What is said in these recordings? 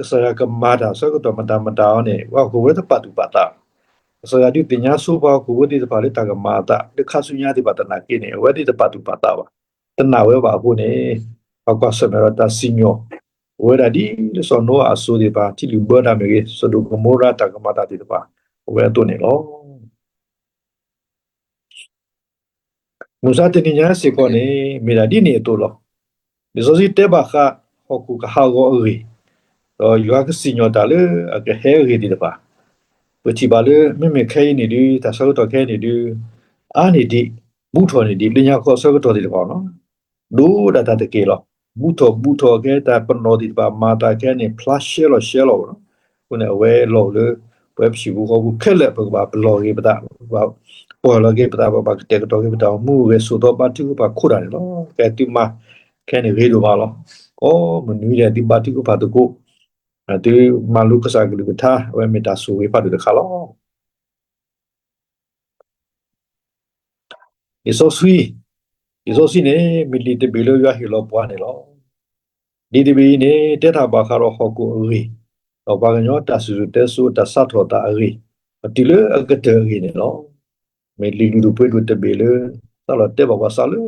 ကစၢ်ယွၤကမၤတၢ်ဆၢကတီၢ်မတၤမတၤအီၤန့ၣ် ပှၤဟီၣ်ခိၣ်ဖိတပာ်သူၣ်ပာ်သးဘၣ်. ကစၢ်ယွၤဒုးသ့ၣ်ညါဆိပှၤဟီၣ်ခိၣ်ဖိသ့ၣ်တဖၣ်လၢတၢ်ကမၤအသး လၢခါဆူညါသ့ၣ်တဖၣ်သနာ်က့န့ၣ် အဝဲသ့ၣ်တပာ်သူၣ်ပာ်သးဘၣ်, တနာ်ဝဲဘၣ်အဃိန့ၣ်, ပှၤကွၢ်ဆၢၣ်မဲာ်ဒီးတၢ်စံၣ်ညီၣ် အိၣ်ဝဲဒၣ်ဒ်လၢစီၤနိအၤအစိၤသ့ၣ်တဖၣ် ထံလုၣ်ဘၢတၢ်မ့ၢ်ဂ့ၤ, စီၤဒိၣ်ကမိရၤတၢ်ကမၤတၢ်သ့ၣ်တဖၣ် အိၣ်ဝဲအသိးန့ၣ်လီၤ. မုၢ်ဆါတနံၤညါစ့ၢ်ကီးန့ၣ် မ့ၢ်ဒၣ်ဒ်န့ၣ်အသိးလီၤ. လံာ်စီဆှံတဲဘၣ်ဃး ဟီၣ်ခိၣ်ကဟးဂီၤအဂ့ၢ်, ဒီးယွၤကစံၣ်ညီၣ်တၢ်လၢအကဟဲအဂ့ၢ်သ့ၣ်တဖၣ်, ပထံၣ်ဘၣ်လၢ မ့မ့ၢ်ခဲအံၤန့ၣ်ဒုး တၢ်ဆၢကတီၢ်ခဲအံၤန့ၣ်ဒုး အါန့ၢ်ဒံး, ဘူးထီၣ်န့ၢ်ဒံး လၢညါခီအဆၢကတီၢ်သ့ၣ်တဖၣ်လီၤ. ဒိၣ်ဒၣ်တၢ်တက့ၢ်လီၤ. ဘူးထီၣ်ဘူးထီၣ်ကဲ တၢ်ပနီၣ်သ့ၣ်တဖၣ် မၤတၢ်ခဲန့ၣ် ဖျါရှဲလီၤရှဲလီၤလီၤ. အဃိန့ၣ် အဝဲလီၢ်အိၣ်လၢ ပဝဲပဟံၣ်ဖိဃီဖိခဲလၢာ် ပကဘၣ်ပလီၢ်က့ၤပသး, ပှၢ်လီၤက့ၤပသး, ပဘၣ်ကတဲာ်ကတီၤက့ၤပတၢ်အိၣ်မူအဂဲၤ ဆိးသီဘါထုကဖၣ်ခိးတၢ်န့ၣ်လီၤ. ကဲသုမၤခဲန့ၣ်ဂ့ၤဒိၣ်မးလီၤ. ကိးမုၢ်နွံဒဲး သုဘါထုကဖၣ်သကိး, သုမၤလိကစၢ်ကလုၢ်ကထါ အဝဲမ့ၢ်တၢ်ဆိၣ်ဂ့ၤဖးဒိၣ်တခါလီၤ. လံာ်စီဆှံ, လံာ်စီဆှံန့ၣ် မ့ၢ်လံာ်တဘ့ၣ်လၢယွၤဟ့ၣ်လီၤပှၤန့ၣ်လီၤ. လံာ်တဘ့ၣ်အံၤန့ၣ် တဲတၢ်ဘၣ်ဃးဒီးဟီၣ်ခိၣ်အဂ့ၢ်, ဒီးပှၤကညီတၢ်စံၣ်စိၤတဲစိၤ တၢ်စးထီၣ်သးအဂ့ၢ်, တုၤလၢအကတၢၢ်အဂ့ၢ်န့ၣ်လီၤ. မ့ၢ်လံာ်လုၢ်ဒိၣ်ပှ့ၤဒိၣ်တဘ့ၣ်လၢ စးထီၣ်တဲဘၣ်ပှၤစးလၢ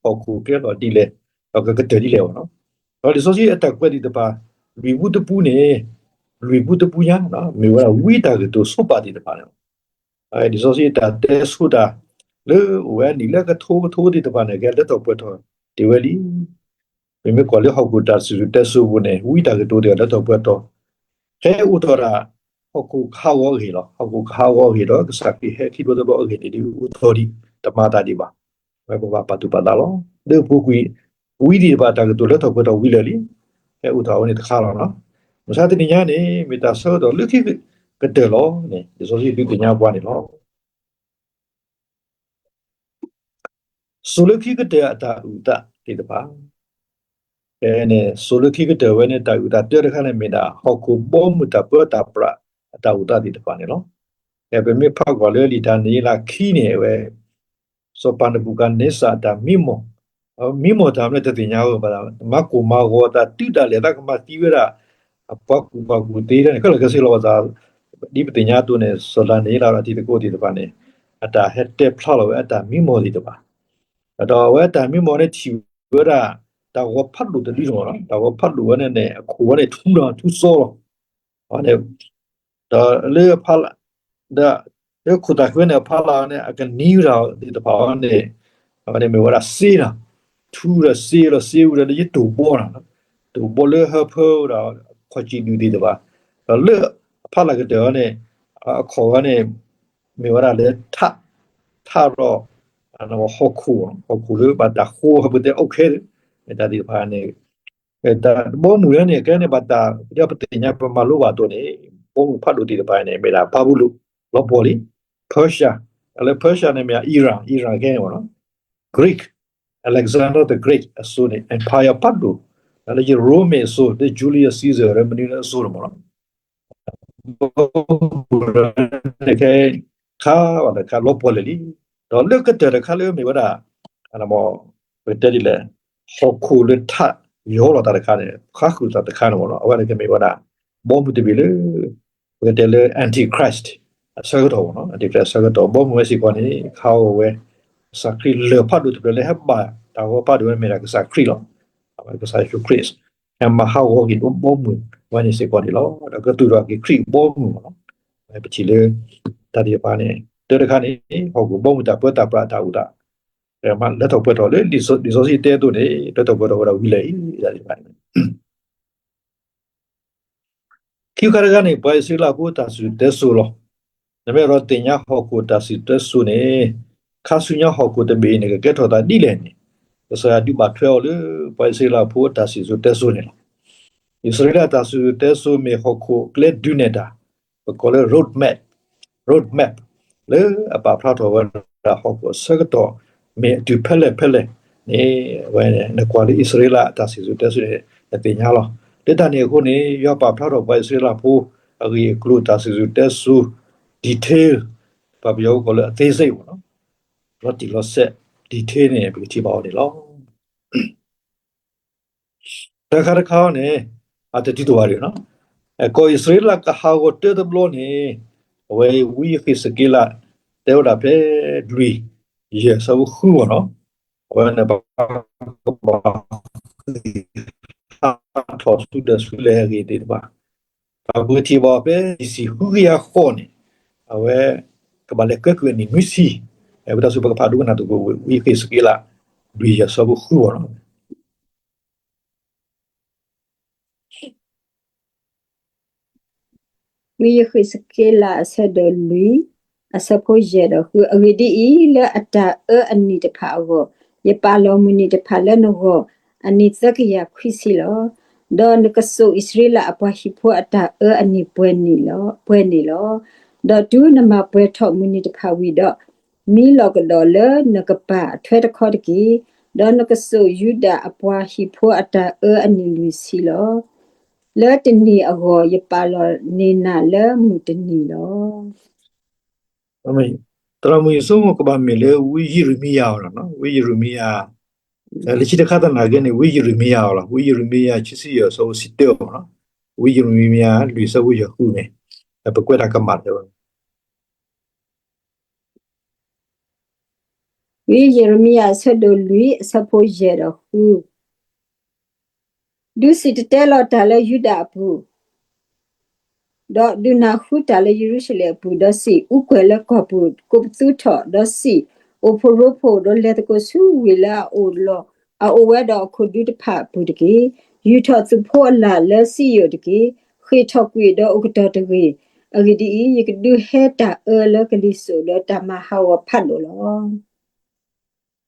ဟီၣ်ခိၣ်ကဲထီၣ်ဒ်လဲၣ်, ဒီးကကတၢၢ်ဒ်လဲၣ်ဘၣ်နီၤ. ဒီးလံာ်စီဆှံအတၢ်ကွဲးသ့ၣ်တဖၣ် လွံၢ်ပူတပူန့ၣ်, လွံၢ်ပူတပူညါ မ့ၢ်ဝဲဒၣ်ဝံတၢ်ကတိၤဆိပာ်သ့ၣ်တဖၣ်န့ၣ်လီၤ. လံာ်စီဆှံအတၢ်တဲဆိတၢ် လၢအိၣ်ဝဲနံၣ်လၢကထိကထိသ့ၣ်တဖၣ်န့ၣ် ကဲလၢထီၣ်ပှဲၤထီၣ်တ့ၢ်ဝဲလံ. ပမ့ၢ်ကွၢ်လၢဟီၣ်ခိၣ်တၢ်စံၣ်စိၤတဲစိၤအပူၤန့ၣ် ဝံတၢ်ကတိၤသ့ၣ်တဖၣ်လၢထီၣ်ပှဲၤထီၣ် ဟဲအိၣ်ထီၣ်ဒၣ် ဟီၣ်ခိၣ်ကဟးဂီၤအဂ့ၢ်လီၤ. ဟီၣ်ခိၣ်ကဟးဂီၤအဂ့ၢ်ဒီး ကစၢ်ခရံာ်ဟဲခံဘျီသၢဘျီအဂ့ၢ်န့ၣ် ဒ်အိၣ်ထီၣ်ဒံး တမၤတၢ်ဒံးဘၣ်. ဝဲပဘၣ်ပာ်သူၣ်ပာ်သးလီၤ. လၢအပူၤကွံာ် ဝံသ့ၣ်တဖၣ်တၢ်ကတိၤလၢထီၣ်ပှဲၤထီၣ်ဝံၤလၢာ်လံ. ဟဲအိၣ်ထီၣ်အဝဲန့ၣ်တခါလီၤ. မုၢ်ဆါတနံၤညါန့ၣ် မ့ၢ်တၢ်ဆၢကတီၢ်လၢခံကတၢၢ်လီၤန့ၣ် လံာ်စီဆှံဒုးသ့ၣ်ညါပှၤန့ၣ်လီၤ. စိၤလၢခံကတၢၢ်အတၢ်အုၣ်သးသ့ၣ်တဖၣ်, ဖဲန့ၣ် စိၤလၢခံကတၢၢ်ဝဲန့ၣ် တၢ်အုၣ်သးတၢတခါန့ၣ်မ့ၢ်ဒၣ် ဟီၣ်ခိၣ်ဘီမုၢ်တၢ်ပၢတၢ်ပြးအတၢ်အုၣ်သးသ့ၣ်တဖၣ်န့ၣ်လီၤ. ပမ့ၢ်ဖးကွၢ်လၢလံာ်ဒၤနံးယ့လးခံန့ၣ် အဝဲ စီၤပၤနဘူၤခၣ်နံစၢ်အတၢ်မံမီၢ်, မံမီၢ်တၢ်မနုၤတသ့ၣ်ညါဝဲဘၣ်, မၤကိၢ်မၤဂီၤအသး တုၤဒၣ်လဲာ်သးကမၤသံဝဲဒၣ် အပှၤကူၣ်ဘၣ်ကူၣ်သ့န့ၣ် ခဲလၢာ်ခဲဆ့လီၤအသး, ဒ်ပသ့ၣ်ညါအသိးန့ၣ် စီၤဒၤနံးယ့လးဒီးတံၤသကိးသ့ၣ်တဖၣ်န့ၣ် အတၢ်ဟဲတဲဖျါလီၤဝဲအတၢ်မံမီၢ်သ့ၣ်တဖၣ်, ဒီးအဝဲတၢ်မံမီၢ်န့ၣ်ထံၣ်ဝဲဒၣ် တၢ်ဂီၤဖးဒိၣ်တဒုလီၤ, တၢ်ဂီၤဖးဒိၣ်ဝဲန့ၣ်န့ၣ် အခိၣ်ဝဲန့ၣ်ထူဒီးထူစီလီၤ. ဒီးလၢအဖီလာ်, ဒီးလၢခိၣ်သၣ်ဃံန့ၣ် အဖီလာ်န့ၣ် အကနံၤဝဲဒၣ်သ့ၣ်တဖၣ်န့ၣ်, အဝဲန့ၣ်မ့ၢ်ဝဲဒၣ်စ့လီၤ, ထူဒီးစ့လီၤ စ့ဝဲဒၣ်လၢယတိၢ်ဘီလီၤ, တိၢ်ဘီလၢဟၢဖၢဝဲဒၣ် ခီၣ်စံၣ်ဒုၣ်သ့ၣ်တဖၣ်, ဒီးလၢအဖီလာ်ကတၢၢ်န့ၣ် အခီၣ်ဝဲန့ၣ် မ့ၢ်ဝဲဒၣ်လၢထး, ထးဒီး ဟီၣ်ခိၣ်, ဟီၣ်ခိၣ်လၢဘၣ်တၢ်ဃိ ဟီၣ်ခိၣ်တဲ okay န့ၣ် တၢ်သ့ၣ်တဖၣ်န့ၣ် တၢ်ဘီမုၢ်လၢန့ၣ် ကဲန့ၣ်ဘၣ်တၢ် ဒ်ပသ့ၣ်ညါပမၤလိဘၣ်အသိးန့ၣ် ဘီမုၢ်ဖးဒိၣ်သ့ၣ်တဖၣ်န့ၣ် မ့ၢ်ဒၣ်ဘၤဘူလိၣ် လီၤပှီၢ်လံ, Persia, လၢ Persia န့ၣ်မ့ၢ် Iran, Iran ကဲန့ၣ်မ့ၢ်နီၤ, Greek, Alexander the Great အစိၤန့ၣ် empire ဖးဒိၣ်, လၢယရိမ့ၤအစိၤ လၢ Julius Caesar လၢမနုၤလၢအစိၤန့ၣ်မ့ၢ်နီၤ ခဲခါဘၣ်တခါလီၤပှီၢ်လၢာ်လံ, ဒီးလၢကတၢၢ်တခါလၢမ့ၢ်ဝဲဒၣ် ပကတဲဒ်လဲၣ်, ဟီၣ်ခိၣ်လၢထးယီၤလီၤတၢ်တခါန့ၣ် ခါဃုာ်တၢ်တခါန့ၣ်မ့ၢ်နီၤ အဝဲန့ၣ်ကမ့ၢ်ဝဲဒၣ် ဘီမုၢ်တဘ့ၣ်လၢ ပကတဲလၢ Antichrist အဆၢကတီၢ်မ့ၢ်နီၤ Antichrist အဆၢကတီၢ် ဘီမုၢ်ဝဲစ့ၢ်ကီးန့ၣ် ခးအီၤဝဲ ကစၢ်ခရံာ်လၢၢ်ဖးဒိၣ်တဖျၢၣ်လၢဟဲဘၣ်တၢ်ဂီၤဖးဒိၣ်ဝဲမ့ၢ်ဒၣ်ကစၢ်ခရံာ်လီၤ. အဝဲကစၢ်ယ့ၣ်ၡူးခရံာ် ဟဲမၤဟးဂီၤက့ၤဘီမုၢ်ဝဲန့ၣ်စ့ၢ်ကီးန့ၣ်လီၤ. ဒီးကသူၣ်ထီၣ်က့ၤခရံာ်ဘီမုၢ်မ့ၢ်နီၤ ပထံၣ်လၢ တၢ်သ့ၣ်တဖၣ်န့ၣ် တၢတခါန့ၣ် ဟီၣ်ခိၣ်ဘီမုၢ်တၢ်ပၢတၢ်ပြးတၢ်အုၣ်သး လၢထီၣ်ပှဲၤထီၣ်လၢလံာ်စီဆှံတဲအသိးန့ၣ် လၢထီၣ်ပှဲၤထီၣ်ဝဲဒၣ်ဝံၤလၢာ်အံၤ တၢ်သ့ၣ်တဖၣ်န့ၣ် ခံခါတခါန့ၣ် ပှၤအံၣ်စရ့လးဖိတၢ်စံၣ်စိၤတဲစိၤလီၤ. နမ့ၢ်အဲၣ်ဒိးသ့ၣ်ညါဟီၣ်ခိၣ်တၢ်စံၣ်စိၤတဲစိၤန့ၣ် ခါဆူညါဟီၣ်ခိၣ်တဘ့ၣ်အံၤန့ၣ် ကကဲထီၣ်သးဒ်လဲၣ်န့ၣ် ကစၢ်ယွၤဒုးဘၣ်ထွဲအီၤလၢ ပှၤအံၣ်စရ့လးဖိတၢ်စံၣ်စိၤတဲစိၤန့ၣ်လီၤ. အံၣ်စရ့လးတၢ်စံၣ်စိၤတဲစိၤမ့ၢ်ဟီၣ်ခိၣ်ကျဲဒုးနဲၣ်တၢ် ပကိးလၢ road map, road map လၢအပာ်ဖျါထီၣ်ဝဲဒၣ်ဟီၣ်ခိၣ်အဆၢကတီၢ် မ့ၢ်အတုၤဖဲလဲၣ်ဖဲလဲၣ်န့ၣ် အဝဲန့ၣ် နကွၢ်လၢအံၣ်စရ့လးတၢ်စံၣ်စိၤတဲစိၤန့ၣ် နသ့ၣ်ညါလီၤ. လၢတၢ်န့ၣ်အဃိန့ၣ် ယွၤပာ်ဖျါထီၣ်ပှၤအံၣ်စရ့လးဖိ အဂ့ၢ်အကျိၤတၢ်စံၣ်စိၤတဲစိၤ detail ပှၤပယီၤကိးလၢအသေးစိတ်မ့ၢ်နီၤ လီၤတံၢ်လီၤဆဲး detail န့ၣ် ပကထံၣ်ဘၣ်အီၤန့ၣ်လီၤ. တၢ်ခါတခါန့ၣ် အတတုၤတဝၤဒံးနီၤ ကီၢ်အံၣ်စရ့လးကဟးဂီၤတၢတဘျီန့ၣ်, အဝဲဝံယဃ့းစက့လး တဲဝဲဒၣ်ဖဲလွံၢ်ယဲၢ်ဆၢဖိဃုအဂီၢ်နီၤ, အဝဲန့ၣ်ပကဘၣ်ဃ့ၢ်ဟးထီၣ်ဆူဒီးဆူလဲၣ်အဂ့ၢ်သ့ၣ်တဖၣ်, ပကထံၣ်ဘၣ်ဖဲ ဘီၣ်စံၣ်ဃုကယၤဃိးန့ၣ်, အဝဲကဘၣ်လဲၤကဲကုၢ်အနံၣ်နွံဆံ, ဝံသးစူၤပကဖးဒိကနၣ်သကိးဝံယဃ့းစက့လး လွံၢ်ယဲၢ်ဆၢဖိဃုအဂီၢ်နီၤ. ဝံယဃ့းစက့လးအဆၢဒိၣ်လွံၢ်, အဆၢဖိယဲၢ်ဒီးဃု, အဂ့ၢ်ဒ်အံၤ, လၢအတၢ်အၢအနံၣ်တဖၣ်အဂီၢ်, ယပာ်လီၤမုၢ်နံၤတဖၣ်လၢနဂီၢ်, အနံၣ်သၢကယၤခွံဆံလီၤ. ဒီးနကစိာ်အံၣ်စရ့လးအပှၤဟံၣ်ဖိအတၢ်အၢအနံၣ်ပှဲၤန့ၣ်လီၤ, ပှဲၤန့ၣ်လီၤ. ဒီးတုၤနမၤပှဲၤထီၣ်မုၢ်နံၤတဖၣ်ဝံၤဒီး, မံလီၤကဒီးလၢနကပၤအထွဲတခီတက့ၢ်. ဒီးနကစိာ်ယူဒၤအပှၤဟံၣ်ဖိအတၢ်အၢအနံၣ်လွံၢ်ဆံလီၤ. လၢတနံၤအဂီၢ်ယပာ်လီၤန့ၢ်နၤလၢမုၢ်တနံၤလီၤ. သရၣ်မုၣ်ယဆိကမိၣ်ကဘၣ်မ့ၢ်လၢဝံယံးရမံယၤအီၤလီၤ. ဝံယံးရမံယၤ လၢခံတခါသနာ်က့န့ၣ် ဝံယံးရမံယၤအီၤလီၤ. ဝံယံးရမံယၤ ခံဆံယဲၢ်အဆၢဖိတဆံတၢအီၤလီၤ. ဝံယံးရမံယၤ လွံၢ်ဆၢဖိယဲၢ်ဃုန့ၣ် ပကွဲးတၢ်ကမၣ်လၢ ဝံယံးရမံယၤ အဆၢဒိၣ်လွံၢ် အဆၢဖိယဲၢ်ဒီးဃု, ဒုးစံၣ်တဲၤတဲလီၤတၢ်လၢယူဒၤအပူၤ, ဒီးဒုးနၢ်ဟူတၢ်လၢယရူၤၡလ့ၣ်အပူၤ, ဒီးစံး, အူကွဲၢ်လၢကီၢ်ပူၤ, ကိးပသူထီၣ်, ဒီးစံး, အိၣ်ဖှိၣ်ရိဖှိၣ်, ဒီးလဲၤသကိးဆူဝ့ၢ်လၢအအိၣ်လီၤ, အအိၣ်ဝဲဒီးအခိၣ်ဒူတဖၣ်အပူၤတက့ၢ်. ယူာ်ထီၣ်သုးဖိအလၣ်လၢစံယိၣ်တက့ၢ်. ဃ့ၢ်ထီၣ်ကွံာ်ဒီးအိၣ်ကတီၢ်တဂ့ၤ. အဂ့ၢ်ဒ်အံၤ, ယကဒုးဟဲတၢ်အၢလၢကလံၤစိးဒီးတၢ်မၤဟးဂီၤဖးဒိၣ်လီၤ.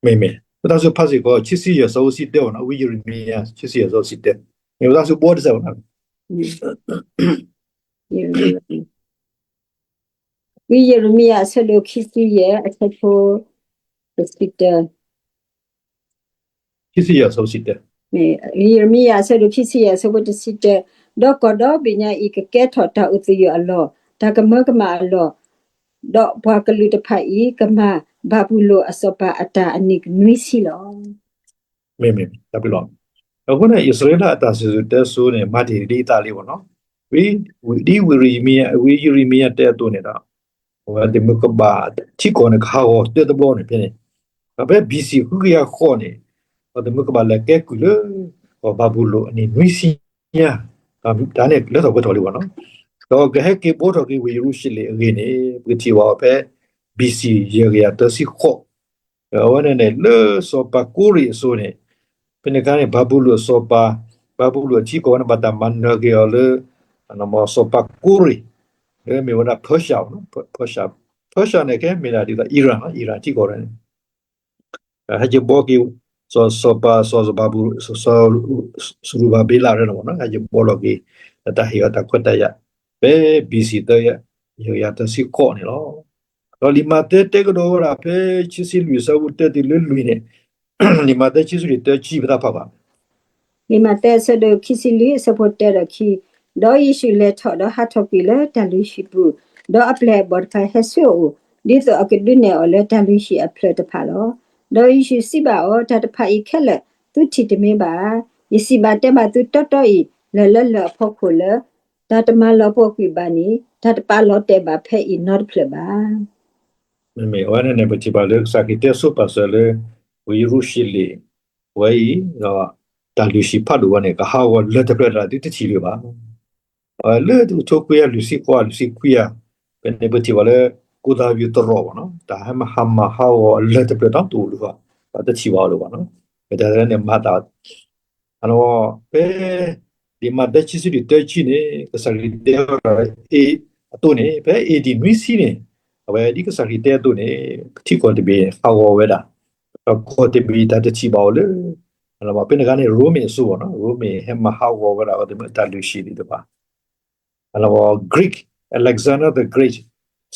မ့မ့ၢ် ပသးစူၤဖးစ့ၢ်ကီး ခံဆံယဲၢ်အဆၢဖိတဆံတၢအီၤနီၤ, ဝံယံးရမံယၤ ခံဆံယဲၢ်အဆၢဖိတဆံတၢ, မ့ၢ်ပသးစူၤဘှီတစဲးဘၣ်နီၤ. ဝံယံးရမံယၤ အဆၢဒိၣ်ခံဆံယဲၢ် အဆၢဖိတဆံတၢ, ခံဆံယဲၢ်အဆၢဖိတဆံတၢ, ယံးရမံယၤ အဆၢဒိၣ်ခံဆံယဲၢ် အဆၢဖိတဆံတၢ, ဒီးကီၢ်ဒီဘ့ၣ်ညါအံၤ ကကဲထီၣ်တၢ်အိၣ်သယုၢ်အလီၢ်, တၢ်ကမၢကမၣ်အလီၢ်, ဒီးပှၤကလုာ်တဖၣ်အံၤ ကမၤဘၤဘူလိၣ်အစီၤပၤအတၢ်အနံၣ်နွံဆံလီၤ. မ့မ့ၢ် တၢ်ပလီၢ်, အဃိန့ၣ် အံၣ်စရ့လးအတၢ်စံၣ်စိၤတဲစိၤန့ၣ် မၤတ့ၢ်ဒ်အံၤသးလံဘၣ်နီၤ, ဝံ, ဒ်ဝံယံးရမံယၤတဲအသိးန့ၣ်ဒီး, အဝဲသုးမုၢ်ကီၢ်ဘၣ်ထံကီၢ်န့ၣ် ကဟးဂီၤတၢတဘျီန့ၣ်ဖဲန့ၣ်, ဒီးဖဲ ဘီၣ်စံၣ်ဃုကယၤဃိးန့ၣ်, ဒီးသုးမုၢ်ကီၢ်ဘၣ်လဲၤကဲကုၢ်လၢ ကီၢ်ဘၤဘူလိၣ်အနံၣ်နွံဆံညါ, တၢ်န့ၣ်လၢထီၣ်ပှဲၤထီၣ်လံဘၣ်နီၤ, ဒီးကဟဲက့ၤဘှီထီၣ်က့ၤဝ့ၢ်ယရူၤၡလ့ၣ်အဂ့ၢ်န့ၣ် ပကထံၣ်ဘၣ်အီၤဖဲ ဘီၣ်စံၣ်ယဲၢ်ကယၤသၢဆံဃိး, အဝဲန့ၣ်န့ၣ် လၢစီၤပၤကိရ့ၣ်အစိၤန့ၣ်, ဖဲန့ၣ်အခါန့ၣ် ဘၤဘူလိၣ်အစီၤပၤ, ဘၤဘူလိၣ်အထံကီၢ်ဝဲန့ၣ် ဘၣ်တၢ်မၤနၢၤက့ၤအီၤလၢ စီၤပၤကိရ့ၣ်, လၢမ့ၢ်ဝဲဒၣ် Persia, Persia, Persia န့ၣ် ကဲမ့ၢ်ဒၣ်ဒ်သိး Iran, Iran ထံကီၢ်န့ၣ် ဟဲက့ၤဘှီက့ၤ စီၤပၤ စီၤစရူၤဘၤဘ့လး ဟဲက့ၤဘှီလီၤက့ၤ တၢ်ဟ့ၣ်အီၤတၢ်ခွဲးတၢ်ယာ် ဖဲ ဘီၣ်စံၣ်သၢ ယဲၢ်ကယၤသၢဆံဃိးန့ၣ်လီၤ. ဒီးလံာ်မးသဲတဲကဒီးဝဲဒၣ်ဖဲ ခံဆံလွံၢ် အဆၢဖိတၢတုၤလၢလွံၢ်န့ၣ်, လံာ်မးသဲ ခံဆံလွံၢ် တၢ ခံ ပသးဖးဘၣ် လံာ်မးသဲ အဆၢဒိၣ်ခံဆံလွံၢ် အဆၢဖိတၢဒီးခံ, ဒီးယ့ၣ်ၡူးလဲၤထီၣ်ဒီးဟးထီၣ်ကွံာ်လၢတၢ်လုၢ်ဟံၣ်ပူၤ, ဒီးအပျဲၢ်အဘီၣ်တဖၣ်ဟဲဆူအအိၣ်, ဒ်သိးအကဒုးနဲၣ်အီၤလၢတၢ်လုၢ်ဟံၣ်အဖျၢၣ်တဖၣ်လီၤ. ဒီးယ့ၣ်ၡူးစံးဘၣ်အီၤ, တၢ်တဖၣ်အံၤခဲလၢာ်သုထံၣ်တမ့ၢ်ဘၣ်ဧါ. ယစံးဘၣ်တဲဘၣ်သုတီတီအံၤ, လၢၢ်လၢလၢၢ်အဖီခိၣ်လၢ တၢ်တမၤလီၤပှီၢ်ကွံာ်ဘၣ်န့ၣ်, တၢ်တပာ်လီၤတဲာ်ဘၣ်ဖဲအံၤနီတဖျၢၣ်ဘၣ်. မ့မ့ၢ်အဝဲန့ၣ်န့ၣ် ပထံၣ်ဘၣ်လၢကစၢ်ခရံာ်တဲဆိပာ်စၢၤလၢ ဝ့ၢ်ယရူၤၡလ့ၣ်ဝဲအံၤ, ဒီးတၢ်လုၢ်ဟံၣ်ဖးဒိၣ်ဝဲန့ၣ် ကဟးဂီၤလၢၢ်တဖျၢၣ်ဒၣ်သုတထံၣ်လၢၤဘၣ်. လၢတကထိခွံကယၤလွံၢ်ဆံဃိး လွံၢ်ဆံခွံယၤ, ဖဲန့ၣ်ပထံၣ်ဘၣ်လၢ ကိးသးယုၢ်တရီးဘၣ်နီၤ, တၢ်ဟဲမၤဟးမၤဟးဂီၤအလၢၢ်တဖျၢၣ်တၢ်တအိၣ်လၢၤဘၣ်, ပှၤတထံၣ်ဘၣ်အီၤလၢၤဘၣ်နီၤ, မ့ၢ်တၢ်န့ၣ်မၤသး ဖဲ လံာ်မးသဲ ခံဆံလွံၢ် တၢ ခံန့ၣ် ကစၢ်ခရံာ်တဲဝဲဒၣ် အသိးန့ၣ် ဖဲ A D နွံဆံန့ၣ်, အဝဲဒ်ကစၢ်ခရံာ်တဲအသိးန့ၣ် ထံကီၢ်တဘ့ၣ်ဟးဂီၤဝဲဒၣ်, ဒီးကီၢ်တဘ့ၣ်တၢ်တထံၣ်ဘၣ်အီၤလၢ ဖဲန့ၣ်အခါန့ၣ် ရိမ့ၤအစိၤဘၣ်နီၤ, ရိမ့ၤဟဲမၤဟးဂီၤဝဲဒၣ်အဝဲသ့ၣ်မ့ၢ်တၢ်လုၢ်ဟံၣ်သ့ၣ်တဖၣ် Greek, Alexander the Great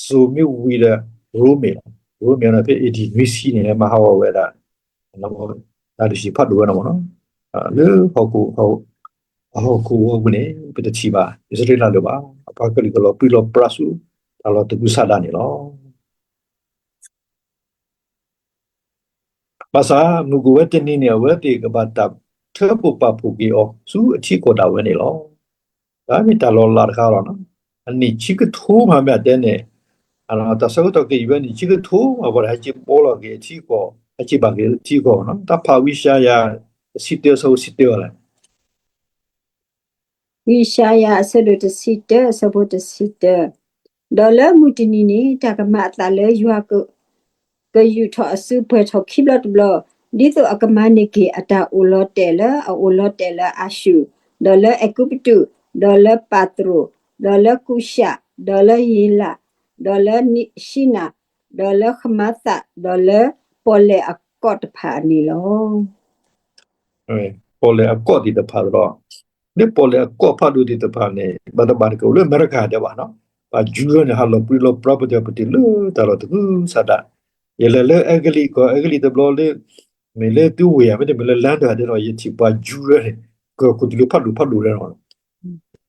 စိၤမ့ၢ်ဝံၤဒီး ရိမ့ၤလီၤ. ရိမ့ၤန့ၣ် ဖဲ A D နွံဆံန့ၣ် ဟဲမၤဟးဂီၤဝဲဒၣ် တၢ်လုၢ်ဟံၣ်ဖးဒိၣ်ဝဲန့ၣ်မ့ၢ်နီၤ, လၢဟီၣ်ခိၣ် အဟီၣ်ခိၣ်ဂီၤပူၤန့ၣ် ပတထံၣ်ဘၣ်အံၣ်စရ့လးလၢၤဘၣ်, အပှၤကလုာ်ကလီၤပြံလီၤပြါဆူ တၢ်လီၤတၢ်ကူစးဒၣ်န့ၣ်လီၤ. ဘၣ်ဆၣ်မုၢ်ကအိၣ်ဝဲတနံၤန့ၣ် အဝဲသ့ၣ်ကဘၣ်တၢ်ထၢဖှိၣ်ပာ်ဖှိၣ်က့ၤအီၤ ဆူအထံအကီၢ်ဒၣ်ဝဲန့ၣ်လီၤ. တၢ်မ့ၢ်တၢ်လီၤလးတခါလီၤ. အနံၣ်ဆံကထိမးမ့ၢ်အတဲန့ၣ်, တၢ်ဆၢကတီၢ်က့ၤယံၤဝဲအနံၣ်ဆံကထိမး ပှၤတဟဲက့ၤဘီလီၤက့ၤအထံကီၢ် ဟဲက့ၤဘၣ်က့ၤအထံကီၢ်နီၤ တၢ်ဖးဝံယၡါယၤ တဆံတၢ အဆၢဖိတဆံတၢလီၤ. ဝံယၡါယၤ အဆၢဒိၣ်တဆံတၢ အဆၢဖိတဆံတၢ, ဒီးလၢမုၢ်တနံၤန့ၣ် တၢ်ကမၤအသးလၢယွၤ ကယူာ်ထီၣ်အစုပှဲၤထီၣ်ခံဘျီတဘျီ, ဒ်သိးအကမၤန့ၢ်က့ၤအတၢ်အိၣ်လီၤတဲာ်လၢအအိၣ်လီၤတဲာ်လၢအၤၡူၢ်, ဒီးလၢအဲၤကူပတူး, ဒီးလၢပၤတြိာ်, ဒီးလၢကူၡး, ဒီးလၢယ့လး, ဒီးလၢၡံနၤ, ဒီးလၢဃမၤသး, ဒီးလၢပီၣ်လဲၣ်အကီၢ်တဖၣ်န့ၣ်လီၤ. ပီၣ်လဲၣ်အကီၢ်သ့ၣ်တဖၣ်ဒီး, လၢပီၣ်လဲၣ်အကီၢ်ဖးဒိၣ်သ့ၣ်တဖၣ်န့ၣ် ဘၣ်တဘၣ်တကးလၢအမဲရကၤဒဲးဘၣ်နီၤ, ပှၤယူၤရၢန့ၣ် ဟးလီၤပြံလီၤပြါပတၢၢ် ပတုၤလၢတၢ်လီၢ်တကုၤဆးဒး, ယလဲၤလၢအဲကလံး ကီၢ်အဲကလံးတဘျီလၢ မ့ၢ်လၢသုဝ့ၢ်ဧါ မ့တမ့ၢ်လၢလၢၢ်ဒၢၣ်ဒဲးဒီး ယထံၣ်ပှၤယူၤရၢန့ၣ် ကီၢ်ခိၣ်သလုးဖးဒိၣ်ဖးဒိၣ်ဒဲးနီၤ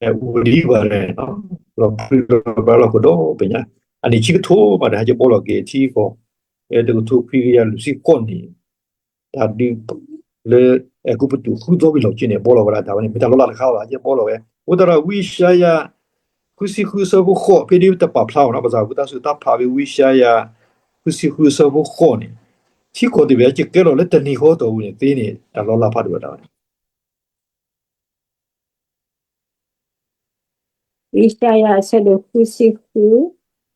အိၣ်ဒံးဘၣ်လဲၣ်, လီၤပြံလီၤပြါလီၤကဒီးပညါ, အနံၣ်ဆံကထိမးဒီး ဟဲက့ၤဘီလီၤက့ၤထံကီၢ်, တကထိခွံကယၤလွံၢ်ဆံဃိးနံၣ်, တၢ်ဒုးလၢအဲၤကူပတူးဃုသီဝံၤလီၤက့ၤန့ၣ် ဘီလီၤဝဲဒၣ်တၢ်ဝဲန့ၣ် မ့ၢ်တၢ်လီၤလးတခါလီၤ ဟဲက့ၤဘီလီၤဝဲ, အဃိသတးဒီးဝံယၡါယၤ ဃုဆံဃုအဆၢဖိဃိး ဖဲဒၣ်တပာ်ဖျါအီၤနီၤ ဘၣ်ဆၣ်ပကသးစူၤတၢ်ဖးဝံယၡါယၤ ဃုဆံဃုအဆၢဖိဃိးန့ၣ်, ထံကီၢ်သ့ၣ်တဖၣ်ဟဲက့ၤကဲလီၤလၢတနံၤဃီတီၢ်ပူၤန့ၣ်သ့န့ၣ် တၢ်လီၤလးဖးဒိၣ်ဝဲဒၣ်ဝဲန့ၣ် ဝံယၡါယၤ အဆၢဒိၣ်ဃုဆံဃု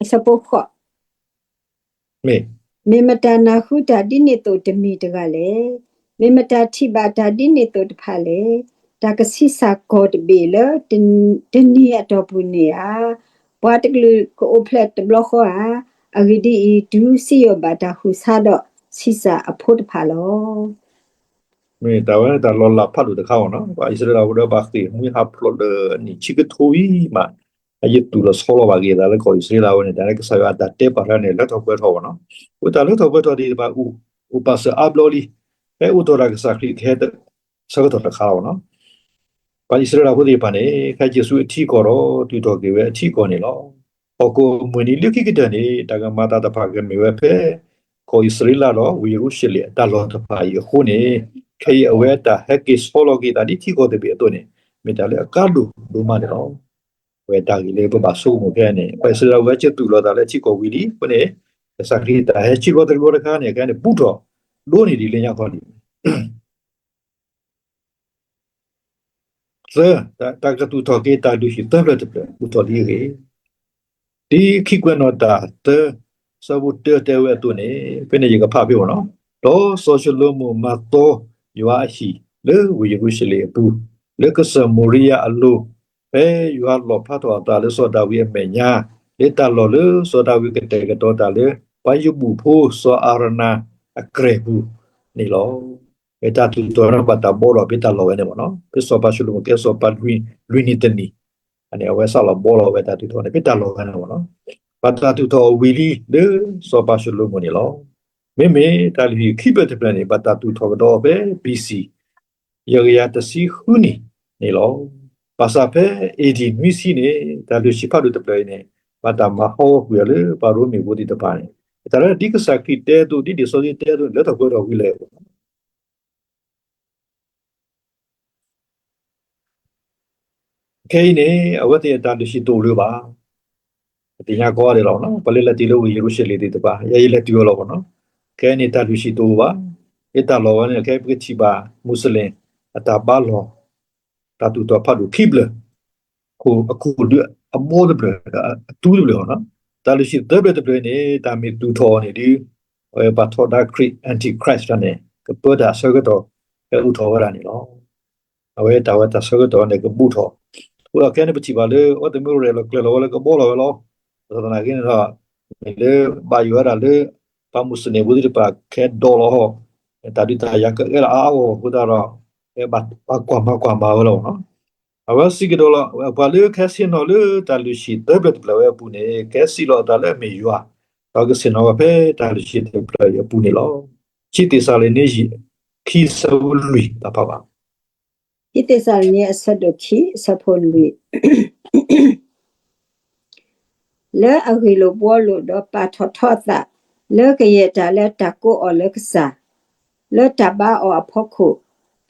အဆၢဖိဃိး, မ့ၢ်မတၤနၢ်ဟူတၢ်ဒ်န့ၣ်သိးတမံၤတဂၤလဲၣ်. မ့ၢ်မတၤထံၣ်ဘၣ်တၢ်ဒ်န့ၣ်သိးတဖၣ်လဲၣ်. တၢ်ကဆံးစၢ်ကီၢ်တဘ့ၣ်လၢတနံၤအတီၢ်ပူၤန့ၣ်ဧါ. ပှၤတကလုာ်ကအိၣ်ဖျဲၣ်တဘျီဃီဧါ. အဂ့ၢ်ဒ်အံၤ, တုၤစံၣ်ညီၣ်ဘၣ်တၢ်ဟူးဆါဒီး ဆံးစၢ်အဖိတဖၣ်လီၤ. မ့ၢ်တၢ်ဝဲတၢ်လီၤလးဖးဒိၣ်တခါအီၤနီၤ ပှၤအံၣ်စရ့လးဖိဒီးဘၣ်ဃ့ၢ်မှံဟးဖျိးလၢနံၣ်ဆံကထိအံၤမး, အယသူၣ်လီၤဆီလီၤဘၣ်က့ၤအသးလၢကီၢ်အံၣ်စရ့လးဝဲန့ၣ် တၢ်လၢကစၢ်ယွၤအတၢ်တဲပာ်ဖျါန့ၣ် လၢထီၣ်ပှဲၤထီၣ်အီၤနီၤ, အဃိတၢ်လၢထီၣ်ပှဲၤထီၣ်သ့ၣ်တဖၣ် အိၣ်ပာ်စၢၤအါဘျီလံ, ဖဲအိၣ်ထီၣ်တၢ်ကစၢ်ခရံာ်ကဟဲ ဆၢကတီၢ်တခါလီၤနီၤ ပှၤအံၣ်စရ့လးဖိသ့ၣ်တဖၣ်န့ၣ် ကဟဲက့ၤဆူအထံကီၢ်ဒီး တုၤထီၣ်က့ၤဝဲအထံကီၢ်န့ၣ်လီၤ. ဟီၣ်ခိၣ်မုၢ်နံၤလၢခံကတၢၢ်န့ၣ် တၢ်ကမၤအသးတဖၣ်ကမ့ၢ်ဝဲဖဲ ကီၢ်အံၣ်စရ့လးဒီးဝ့ၢ်ယရူၤၡလ့ၣ်အတၢ်လီၢ်တဖၣ်အံၤအဃိန့ၣ်, ခဲအံၤအဝဲတၢ်ဟဲက့ၤဆီလီၤက့ၤသးဒ်ထံကီၢ်တဘ့ၣ်အသိးန့ၣ် မ့ၢ်တၢ်လၢအကါဒိၣ်ဒိၣ်မးန့ၣ်လီၤ. အဝဲတၢ်ဂ့ၢ်လၢပဘၣ်ဆိကမိၣ်ခဲအံၤန့ၣ် ပှၤအံၣ်စရ့လးဝဲကသူၣ်လီၤသးလၢထံကီၢ်ဝံၤလံအဃိန့ၣ်, ကစၢ်ခရံာ်တၢ်ဟဲဆံးလီၤတဘျီတခါန့ၣ် ခဲအံၤန့ၣ် ဘူးထီၣ်ဒိၣ်န့ၢ်ဒံးလၢညါခီဒံး သၢ, တၢ်ကသူၣ်ထီၣ်က့ၤတၢ်လုၢ်ဟံၣ်သၢဖျၢၣ်တဖျၢၣ် ဘူးထီၣ်ဒ်အဂ့ၢ်, ဒ်ခံကွဲးနီၣ်တၢ်သၢ ဆၢဖိတၢတဲဝဲအသိးန့ၣ်, ဖဲန့ၣ်ယကဖးဖဲအီၤနီၤ, ဒီးစီၤၡလိၤမိၣ်မၤသီယွၤအဟံၣ်လၢဝ့ၢ်ယရူၤၡလ့ၣ်အပူၤ, လၢကစၢၢ်မိၤရံယၤအလိၤ, ဖဲယွၤလီၣ်ဖျါထီၣ်အသးလၢစီၤဒၤဝံးအမဲာ်ညါ, လၢတၢ်လီၢ်လၢစီၤဒၤဝံးကတဲာ်ကတီၤတၢ်လၢ ပှၤယဘူၣ်ဖိစီၤအၤရနၤအကြၢးပူၤန့ၣ်လီၤ. တၢ်သူၣ်ထီၣ်န့ၣ် ဘၣ်တၢ်ဘီထီၣ်ဖဲတၢ်လီၢ်ဝဲန့ၣ်မ့ၢ်နီၤ, ဖဲစီၤပၤၡလိၤမိၣ်ကဲစီၤပၤလွံၢ်နံၣ်တနံၣ်, အန့ၣ် အဝဲစးလီၤဘီထီၣ်ဝဲတၢ်သူၣ်ထီၣ်န့ၣ် ဖဲတၢ်လီၢ်ဝဲန့ၣ်မ့ၢ်နီၤ, ဘၣ်တၢ်သူၣ်ထီၣ်အီၤဝံၤလံလၢစီၤပၤၡလိၤမိၣ်န့ၣ်လီၤ. မ့မ့ၢ်တၢ်လုၢ်ဟံၣ်ခံဖျၢၣ်တဖျၢၣ်န့ၣ် ဘၣ်တၢ်သူၣ်ထီၣ်ကဒီးဖဲ ဘီၣ်စံၣ် ယဲၢ်ကယၤတဆံဃုနံၣ်န့ၣ်လီၤ. ဘၣ်ဆၣ်ဖဲ အ့ၣ်ဒံၣ်နွံဆံန့ၣ် တၢ်လုၢ်ဟံၣ်ဖးဒိၣ်တဖျၢၣ်အံၤန့ၣ် ဘၣ်တၢ်မၤဟးဂီၤကွံာ်အီၤလၢပှၤရိမ့ၤဖိသ့ၣ်တဖၣ်န့ၣ်, တၢ်လၢဒ်ကစၢ်ခရံာ်တဲအသိး ဒ်လံာ်စီဆှံတဲအသိးန့ၣ် လၢထီၣ်ပှဲၤထီၣ်ဝံၤလံ ခဲအံၤန့ၣ် အဝဲသ့ၣ်အတၢ်လုၢ်ဟံၣ်တအိၣ်လၢၤဘၣ်. ပသ့ၣ်ညါကိးဂၤဒဲးလီၤ, ပှၤလၢလဲၤတုၤလၢဝ့ၢ်ယရူၤၡလ့ၣ်သ့ၣ်တဖၣ် ယဲယလဲၤတုၤအီၤလီၤမ့ၢ်နီၤ, ခဲအံၤန့ၣ် တၢ်လုၢ်ဟံၣ်တအိၣ်ဘၣ်. ယတၢ်လီၢ်ဝဲန့ၣ် ခဲအံၤပကထံၣ်ဘၣ် မူးစလ့ၣ် အတၢ်ဘါလီၢ် တၢ်သူၣ်ထီၣ်ဖးဒိၣ်ခံဖျၢၣ် အခိၣ်ဒုအဘီတဖျၢၣ် အတူတဖျၢၣ်လီၤ. တၢ်လုၢ်ဟံၣ်သၢဖျၢၣ်တဖျၢၣ်န့ၣ် တၢ်မ့ၢ်သူၣ်ထီၣ်အီၤန့ၣ်ဒီး အဝဲပှၤထီဒါခရံာ် Antichrist တၢ်န့ၣ် ကပၢတၢ်အဆၢကတီၢ် ဟဲအိၣ်ထီၣ်ဝဲဒၣ်န့ၣ်လီၤ. အဝဲတၢ်ဝဲတၢ်ဆၢကတီၢ်န့ၣ် ကဘူးထီၣ်, အဃိဒီးခဲအံၤန့ၣ် ပထံၣ်ဘၣ်လၢ အဝဲသ့ၣ်မ့ၢ်ရဲၣ်လီၤကျဲၤလီၤဝဲလၢကဘီလီၤဝဲလီၤ. ဘၣ်ဆၣ်သနာ်က့န့ၣ်ဒီး မ့ၢ်လၢဘၣ်ယိၣ်ဝဲဒၣ်လၢ ပှၤမူးစလ့ၣ်ဖိသ့ၣ်တဖၣ်ခဲဒီးလီၤဟီၣ်, တၢ်ဒုးတၢ်ယၤကအဲၣ်လီၤအါအါဂီၢ်ဂီၢ်အဃိသတးဒီး ဘၣ်ကွၢ်မၤကွၢ်မၤဝဲလီၤမ့ၢ်နီၤ. အဝဲစံးကဒီးလီၤ, ပှၤလၢကဟဲဆ့ၣ်နီၤလၢတၢ်လုၢ်ဟံၣ်သၢဖျၢၣ်တဖျၢၣ်ဝဲအပူၤန့ၣ် ကဟဲစံးလီၤအသးလၢအမ့ၢ်ယွၤ, ဒီးကဆ့ၣ်နီၤဝဲဖဲတၢ်လုၢ်ဟံၣ်တဖျၢၣ်အံၤအပူၤန့ၣ်လီၤ. ခံသ့းစၤလနံ ခံဆၢဖိလွံၢ် တၢ်ဖးဘၣ်. ခံသ့းစၤလနံ အဆၢဒိၣ်ခံ အဆၢဖိလွံၢ် လၢအဂ့ၢ်လိာ်ဘှီလိာ်ဒီးပာ်ထီၣ်ထီအသး လၢကယဲၢ်တၢ်လၢတၢ်ကိးအီၤလၢကစၢ်, လၢတၢ်ဘါအီၤအဖီခိၣ်,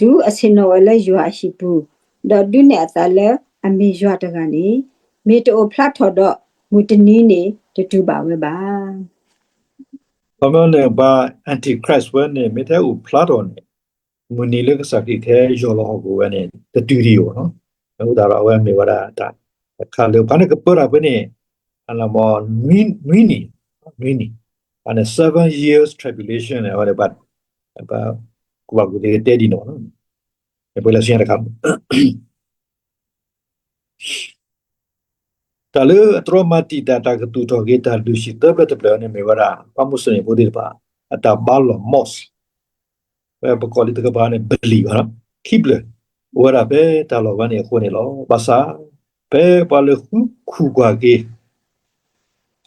တုၤအဆ့ၣ်နီၤဝဲလၢယွၤအဟံၣ်ပူၤ, ဒီးဒုးနဲၣ်အသးလၢ အမ့ၢ်ယွၤတဂၤန့ၣ်, မ့ၢ်တအိၣ်ဖျါထီၣ်ဒီး မုၢ်တနံၤန့ၣ်တတုၤဘၣ်ဝဲဘၣ်. ခီပညီန့ၣ် ပှၤ Antichrist ဝဲန့ၣ် မ့ၢ်ထဲအိၣ်ဖျါထီၣ်န့ၣ် မုၢ်နံၤလၢကစၢ်ခရံာ်ကဟဲယီၢ်လီၤဟီၣ်ခိၣ်ဝဲန့ၣ် တတုၤဒံးအီၤနီၤ. အဃိသတးဒီး အဝဲမ့ၢ်ဝဲဒၣ်တၢ်တခါလၢ ပှၤန့ၣ်ကပၢတၢ်ဖဲန့ၣ် နွံနံၤ, နွံနံၤ, အန့ၣ် seven years tribulation န့ၣ် အဝဲဒၣ် ပှၤကူၣ်ဘၣ်ကူၣ်သ့ကတဲဒ်န့ၣ်နီၤ. ပဝဲလၢဆူညါတခါ တၢ်လၢအတြီမၤတံာ်တာ် တၢ်ကသူၣ်ထီၣ်က့ၤတၢ်လုၢ်ဟံၣ်သၢဖျၢၣ်တဖျၢၣ်န့ၣ် မ့ၢ်ဝဲဒၣ် ပှၤမူစလ့ၣ်ဖိသ့ၣ်တဖၣ် အတၢ်ဘါလီၢ် mosque ဝဲပကိးလံတကပၤန့ၣ် ပလံၤဘၣ်နီၤ ခံဖျၢၣ် အိၣ်ဝဲဒၣ်ဖဲတၢ်လီၢ်ဝဲန့ၣ်အဃိန့ၣ်လီၤ. ဘၣ်ဆၣ် ဖဲပှၤလၢဃုခူၣ်ကွၢ်က့ၤ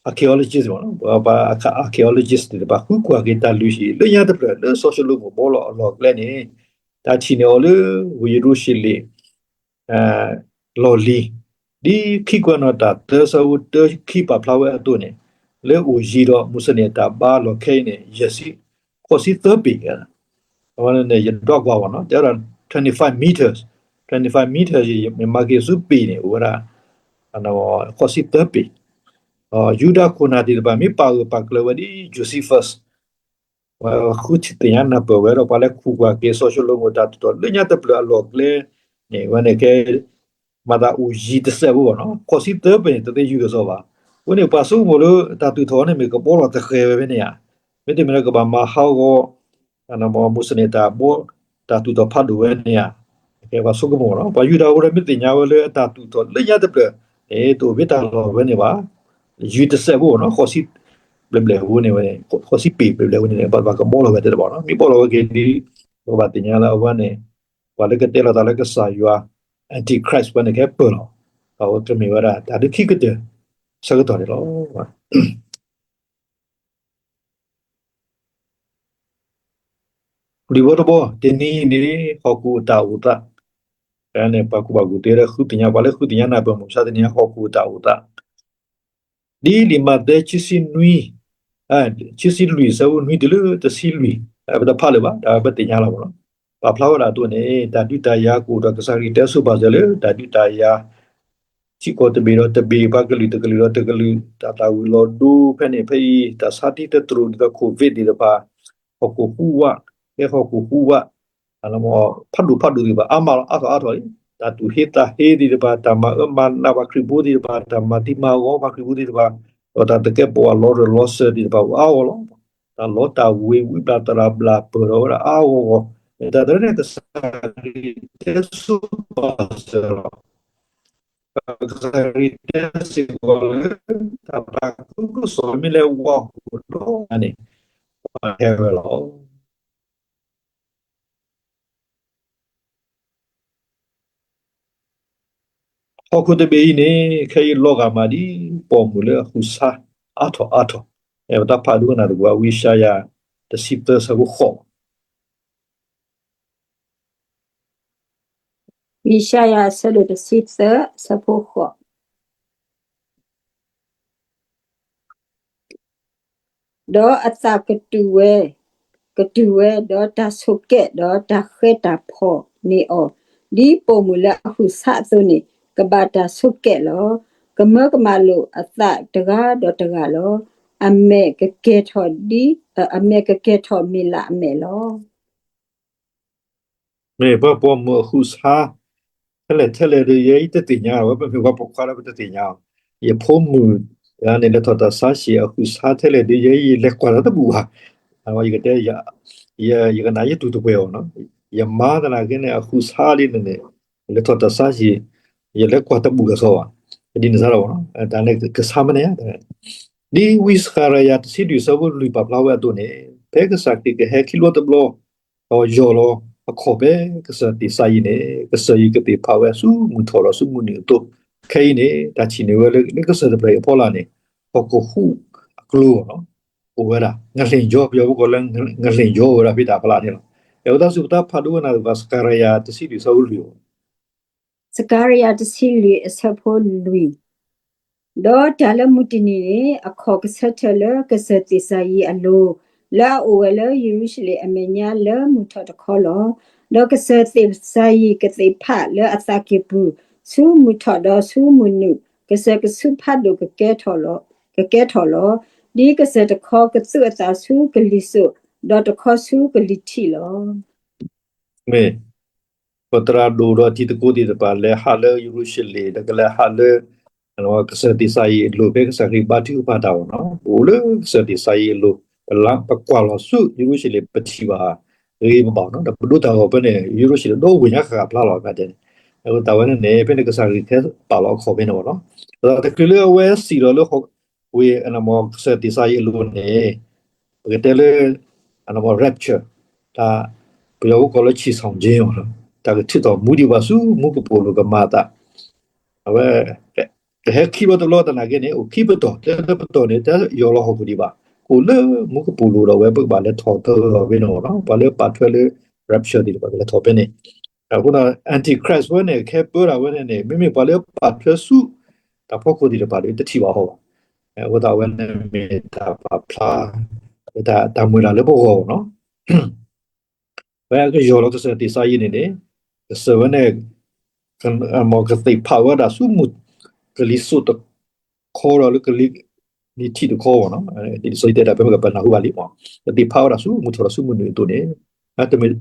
archaeologist ပှၤ archaeologist သ့ၣ်တဖၣ် ဃုကွၢ်က့ၤတၢ်လုၢ်ဟံၣ်လၢညါတဖျၢၣ် လၢစီၤၡလိၤမိၣ်ဘှီလီၤအလီၢ်အကျဲန့ၣ် တၢ်ထံၣ်န့ၢ်အီၤလၢ ဝ့ၢ်ယရူၤၡလ့ၣ် လီၢ်လံၤ ဒ်ခံကွဲးနီၣ်တၢ်သၢဆၢဖိတၢခံပာ်ဖျါဝဲအသိးန့ၣ် လၢအိၣ်ယံၤဒီးမူစလ့ၣ်တၢ်ဘါလီၢ်ခဲအံၤန့ၣ် ယဲၢ်ဆံ ဃိးဆံသၢပ့ၤ အဝဲန့ၣ် ယဒွးကွၢ်ဝဲနီၤ တဲဝဲဒၣ် twenty five meters, twenty five meters မ့ၢ်မၤက့ၤဆူပ့ၤန့ၣ် အိၣ်ဝဲဒၣ် ဃိးဆံသၢပ့ၤ, ဒီးယူဒၤခိၣ်နၢ်သ့ၣ်တဖၣ် မ့ၢ်ပာ်ဂၢၢ်ပာ်ကျၢၤဝဲဒ် Josephus ဝဲဃုထံၣ်သ့ၣ်ညါနၢ်ပၢၢ်ဝဲဒီး ပှၤလၢခူၣ်ကွၢ်က့ၤစီၤၡလိၤမိၣ်တၢ်သူၣ်ထီၣ်လၢညါတဖျၢၣ်အလီၢ်အကျဲန့ၣ် ဝဲန့ၣ်ကဲ မၤသးအိၣ်ယံၤတစဲးဖိဘၣ်နီၤ ဃိးဆံသၢပ့ၤန့ၣ် တသ့ယူၢ်ကစီၣ်ဘၣ်. အဃိန့ၣ် ပှၤဆိကမိၣ်လၢတၢ်သူၣ်ထီၣ်န့ၣ်မ့ၢ်ကဘှီလီၤတဃဲၤဝဲဖဲန့ၣ်ဧါ, မ့တမ့ၢ်လၢကဘၣ်မၤဟးဂီၤ မူစလ့ၣ်တၢ်ဘှီ တၢ်သူၣ်ထီၣ်ဖးဒိၣ်ဝဲန့ၣ်ဧါ, ကဲပှၤဆိကမိၣ်နီၤ ပှၤယူဒၤဖိဒီးမ့ၢ်သ့ၣ်ညါဝဲလၢအတၢ်သူၣ်ထီၣ်လၢညါတဖျၢၣ်န့ၣ် တအိၣ်ဖဲတၢ်လီၢ်ဝဲန့ၣ်ဘၣ်, ယံၤတစဲးဖိနီၤ ဃိးဆံဘျဲၣ်ဘျဲၣ်အဃိန့ၣ်ဝဲ ဃိးဆံပ့ၤဘျဲၣ်ဘျဲၣ်အဃိန့ၣ် ပှၤကဘှီလီၤဝဲသ့ၣ်တဘၣ်နီၤ မ့ၢ်ဘှီလီၤဝဲက့ၤဒီး ပကဘၣ်သ့ၣ်ညါလၢအဝဲန့ၣ် ပှၤလၢကတဲလီၤတၢ်လၢကစၢ်ယွၤ Antichrist ဝဲန့ၣ်ကဟဲပၢၢ်လီၤ, အဝဲကမ့ၢ်ဝဲဒၣ် တၢ်ဒုးခံကတၢၢ် ဆၢကတီၢ်န့ၣ်လီၤ. လံာ်ဝီတဘီ တနံၤအံၤန့ၣ် ဟီၣ်ခိၣ်အတၢ်အိၣ်သး, န့ၣ် ပှၤကူၣ်ဘၣ်ကူၣ်သ့လၢဃုသ့ၣ်ညါ ပှၤလၢဃုသ့ၣ်ညါနၢ်ပၢၢ်မုၢ်မဆါတနံၤ ဟီၣ်ခိၣ်အတၢ်အိၣ်သး, ဒ်လံာ်မးသဲ ခံဆံနွံ, ခံဆံလွံၢ် ဆၢဖိနွံတုၤလၢတဆံလွံၢ်, ပတဖးလၢၤဘၣ် တၢ်ပသ့ၣ်ညါလီၤမ့ၢ်နီၤ, ပာ်ဖျါဝဲဒၣ်အသိးန့ၣ် တၢ်ဒုးတၢ်ယၤကအိၣ်ဒီးကစၢ်ခရံာ်တဲဆိပာ်စၢၤလၢ တၢ်ဒုးတၢ်ယၤ ထံကီၢ်တဘ့ၣ်ဒီးတဘ့ၣ် ပှၤကလုာ်တကလုာ်ဒီးတကလုာ် တၢ်သၣ်ဝံၤလီၤဒိဖဲန့ၣ်ဖဲအံၤ တၢ်ဆါတံၢ်တတြိာ်ဒ်သိး COVID သ့ၣ်တဖၣ်, ဟီၣ်ခိၣ်ဟူးဝး, ကဲဟီၣ်ခိၣ်ဟူးဝး, ဖးဒိၣ်ဖးဒိၣ်သ့ၣ်တဖၣ် အါမးလီၤ အါထီၣ်အါထီၣ်လံ, တၢ်သူၣ်ဟ့သးဟ့သ့ၣ်တဖၣ် တၢ်မၤအၢမၤနးပှၤခရံာ်ဖိသ့ၣ်တဖၣ် တၢ်မၤသံမၤဂီၤပှၤခရံာ်ဖိသ့ၣ်တဖၣ်, ဒီးတၢ်သကဲးပဝးလီၤရၢၢ်လီၤစၢၤသ့ၣ်တဖၣ် အါဂီၢ်လီၤ. တၢ်လီတၢ်ဝ့ၤ ဝံဘျၣ်သရၣ်ဘျၣ်ပၢၢ်ထီၣ်ဝဲဒၣ်အါဂီၢ်ဂီၢ်, တၢ်တဖၣ်န့ၣ် ကစၢ်ခရံာ်တဲဆိပာ်စၢၤလီၤ. ကစၢ်ခရံာ်တဲစ့ၢ်ကီးလၢ တၢ်သးခုကစီၣ်မ့ၢ်လဲၤဝးဟူးဒီးန့ၣ် ပှၤဟဲဝဲလီၤ. ဟီၣ်ခိၣ်တဘ့ၣ်အံၤန့ၣ် ခဲအံၤလီၤဂာ်မးဒ် ပိာ်မုၣ်လၢအဟုးဆါအါထီၣ်အါထီၣ်, ပတၢ်ဖးဒိကနၣ်တကွၢ် ဝံယၡါယၤ တဆံသၢ ဆၢဖိဃိး ဝံယၡါယၤ အဆၢဒိၣ်တဆံသၢ အဆၢဖိဃိး, ဒီးအသးကတုၤဝဲ, ကတုၤဝဲ, ဒီးတၢ်ဆိးကဲး, ဒီးတၢ်ဃဲၤတၢ်ဖီၣ်န့ၢ်အီၤ, ဒ်ပိာ်မုၣ်လၢအဟုးဆါအသိးန့ၣ်, ကဘၣ်တၢ်ဆိးကဲးလီၤ. ကမၢကမၣ်လိာ်အသးတဂၤဒီးတဂၤလီၤ. အမဲာ်ကကဲၤထီၣ်ဒ်, အမဲာ်ကကဲၤထီၣ်မ့ၢ်လၢအမဲာ်လီၤ. မ့ၢ်ပှၤပိာ်မုၣ်အဟုးဆါ ထဲလဲၣ်ထဲလဲၣ်ဒီး ယဲအံၤတသ့ၣ်ညါဝဲ, ပမ့ၢ်ပှၤပိာ်ခွါလၢပတသ့ၣ်ညါအီၤ, ယဖိမုၣ်န့ၣ် လဲၤထီၣ်တၢ်ဆါဟံၣ်အဟုးဆါထဲလဲၣ်ဒီး ယဲအံၤလဲၤကွၢ်တၢ်တဘူၣ်ဘၣ်, ယကတဲ ယကနၣ်ယတူၢ်တပှဲၤအီၤနီၤ, ယမါသနာ်က့န့ၣ် အဟုးဆါလံန့ၣ်န့ၣ်, လဲၤထီၣ်တၢ်ဆါဟံၣ်, ယလဲၤကွၢ်တဘူၣ်ကစီၣ်ဘၣ်, ဒ်န့ၣ်စ့ၢ်ကီးနီၤ, တၢ်န့ၣ်ကဆါမ့ၢ်န့ၣ်ဧါ, ဒ်ဝံစကၤရယၤ တဆံလွံၢ် ဆၢဖိလွံၢ် ပာ်ဖျါဝဲအသိးန့ၣ်, ဖဲကစၢ်ခရံာ်ကဟဲခံဘျီတဘျီ ဒီးယီၢ်လီၤအခီၣ်ဖဲကစၢၢ်သ့ၣ်စၤယံးန့ၣ်, ကစၢ်ယံးကသ့ၣ်ဖးဝဲဆူမုၢ်ထီၣ်ဒီးဆူမုၢ်နုာ်အသိး, ခဲအံၤန့ၣ် တၢ်ထံၣ်န့ၢ်ဝဲလၢကစၢၢ်တဖျၢၣ်အံၤအဖီလာ်န့ၣ်, ဟီၣ်ခိၣ်ဟူးအကျိၤ အိၣ်ဝဲဒၣ် ငလျင်ကြော, ပယီၤဖိကိးလၢ ငလျင်ကြော အိၣ်ဝဲဒၣ်ဖဲတၢ်ဖီလာ်န့ၣ်လီၤ. အဝဲသတးဆူပတၢ်ဖးဒိကနၣ်သပှၢ် စကၤရယၤ တဆံလွံၢ် ဆၢဖိလွံၢ် စကၤရယၤ တဆံလွံၢ် အဆၢဖိလွံၢ်, ဒီးတၢ်လၢမုၢ်တနံၤန့ၣ် အခီၣ်ကဆၢထၢၣ်လၢကစၢၢ်သ့ၣ်စၤယံးအလိၤ, လၢအအိၣ်ဝဲလၢယရူၤၡလ့ၣ်အမဲာ်ညါလၢမုၢ်ထီၣ်တခီလီၤ. ဒီးကစၢၢ်သ့ၣ်စၤယံးကသ့ၣ်ဖးလၢအသးကံၢ်ပူၤ, ဆူမုၢ်ထီၣ်ဒီးဆူမုၢ်နုာ်, ကစၢၢ်ကဆူဖးဒိၣ်ကကဲထီၣ်လီၤ, ကကဲထီၣ်လီၤ. ဒ်ကစၢၢ်တခီကသူအသးဆူကလံၤစိး, ဒီးတခီဆူကလံၤထံးလီၤ. မ့ၢ် ပသရၣ်ဒိၣ်ဒီးတံၤသကိးသ့ၣ်တဖၣ် လဲၤဟးလၢယရူၤၡလ့ၣ် ဒီးကလဲၤဟးလၢ ကစၢၢ်သ့းစၤယံးအလိၤ ဖဲကစၢ်ခရံာ်ဘါထုကဖၣ်တၢ်အဂီၢ်နီၤ, ပအိၣ်လၢကစၢၢ်သ့းစၤယံးအလိၤ, ပလၢ ပကွၢ်လီၤဆူယရူၤၡလ့ၣ် ပထံၣ်ဘၣ်ဂ့ၤဘၣ်နီၤ, ဒီးပဒိးတၢ်ဂီၤဖဲန့ၣ် ယရူၤၡလ့ၣ်ဒီဝ့ၢ်ညါဃၣ်ဃၣ်ဖျါလီၤ ဖဲန့ၣ်, အဃိသတးဝဲန့ၣ်န့ၣ် ဖဲန့ၣ်ကစၢ်ခရံာ်ကဟဲပာ်လီၤအခီၣ်ဖဲန့ၣ်ဘၣ်နီၤ, ဒီးတချုးလၢအဝဲစံၣ်လီၤလၢ ဝ့ၢ် ကစၢၢ်သ့းစၤယံးအလိၤန့ၣ် ပကတဲလၢ rapture တၢ် ပယီၤဖိကိးလၢ ချီဆောင်ခြင်း တၢ်ကထုးထီၣ်မူဒံးပှၤဆူမူကပိာ်လိၤကမၤအသး, အဝဲ ကဟဲခံဘျီတဘျီသနာ်က့န့ၣ် အိၣ်ခံပတီၢ်, တပတီၢ်န့ၣ် တယီၤလီၤဟီၣ်ခိၣ်ဒံးဘၣ်, ကအိၣ်လၢမူကပိာ်လိၤဒီး အဝဲပကဘၣ်လဲၤထီၣ်သဂၢၢ်ဖဲန့ၣ်လီၤ, ပှၤလၢပာ်ထွဲလၢ rapture သ့ၣ်တဖၣ်ကလဲၤထီၣ်ဖဲန့ၣ်, အဃိဒီး Antichrist ဝဲန့ၣ် ကဟဲပၢတၢ်ဝဲန့ၣ်န့ၣ် မ့မ့ၢ်ပှၤလၢပာ်ထွဲဆူ တၢ်ဖီခိၣ်သ့ၣ်တဖၣ်ဒီး တထံၣ်ဘၣ်အီၤဘၣ်, အဃိသတးဝဲန့ၣ်မ့ၢ်တၢ်ပာ်ဖျါ တၢ်မုၢ်လၢ်လၢပဂီၢ်နီၤ ဝဲကယီၤလီၤကစၢၢ်သ့းစၤယံးန့ၣ်န့ၣ်, ကစၢၢ်ဝဲန့ၣ် မ်ကသ့ၣ်ဖးဝဲဒၣ်ဆူမုၢ် ကလံၤစိးတခီဒီးလၢကလံၤ လံၤထံးတခီဘၣ်နီၤ, လံာ်စီဆှံတဲဒၣ်ဖဲမ့ၢ်ကပနၢ်ဟူဘၣ်လံမး, ကသ့ၣ်ဖးဝဲဒၣ်ဆူမုၢ်ထီၣ်ဒီးဆူမုၢ်နုာ်အသိးန့ၣ်, တမ့ၢ်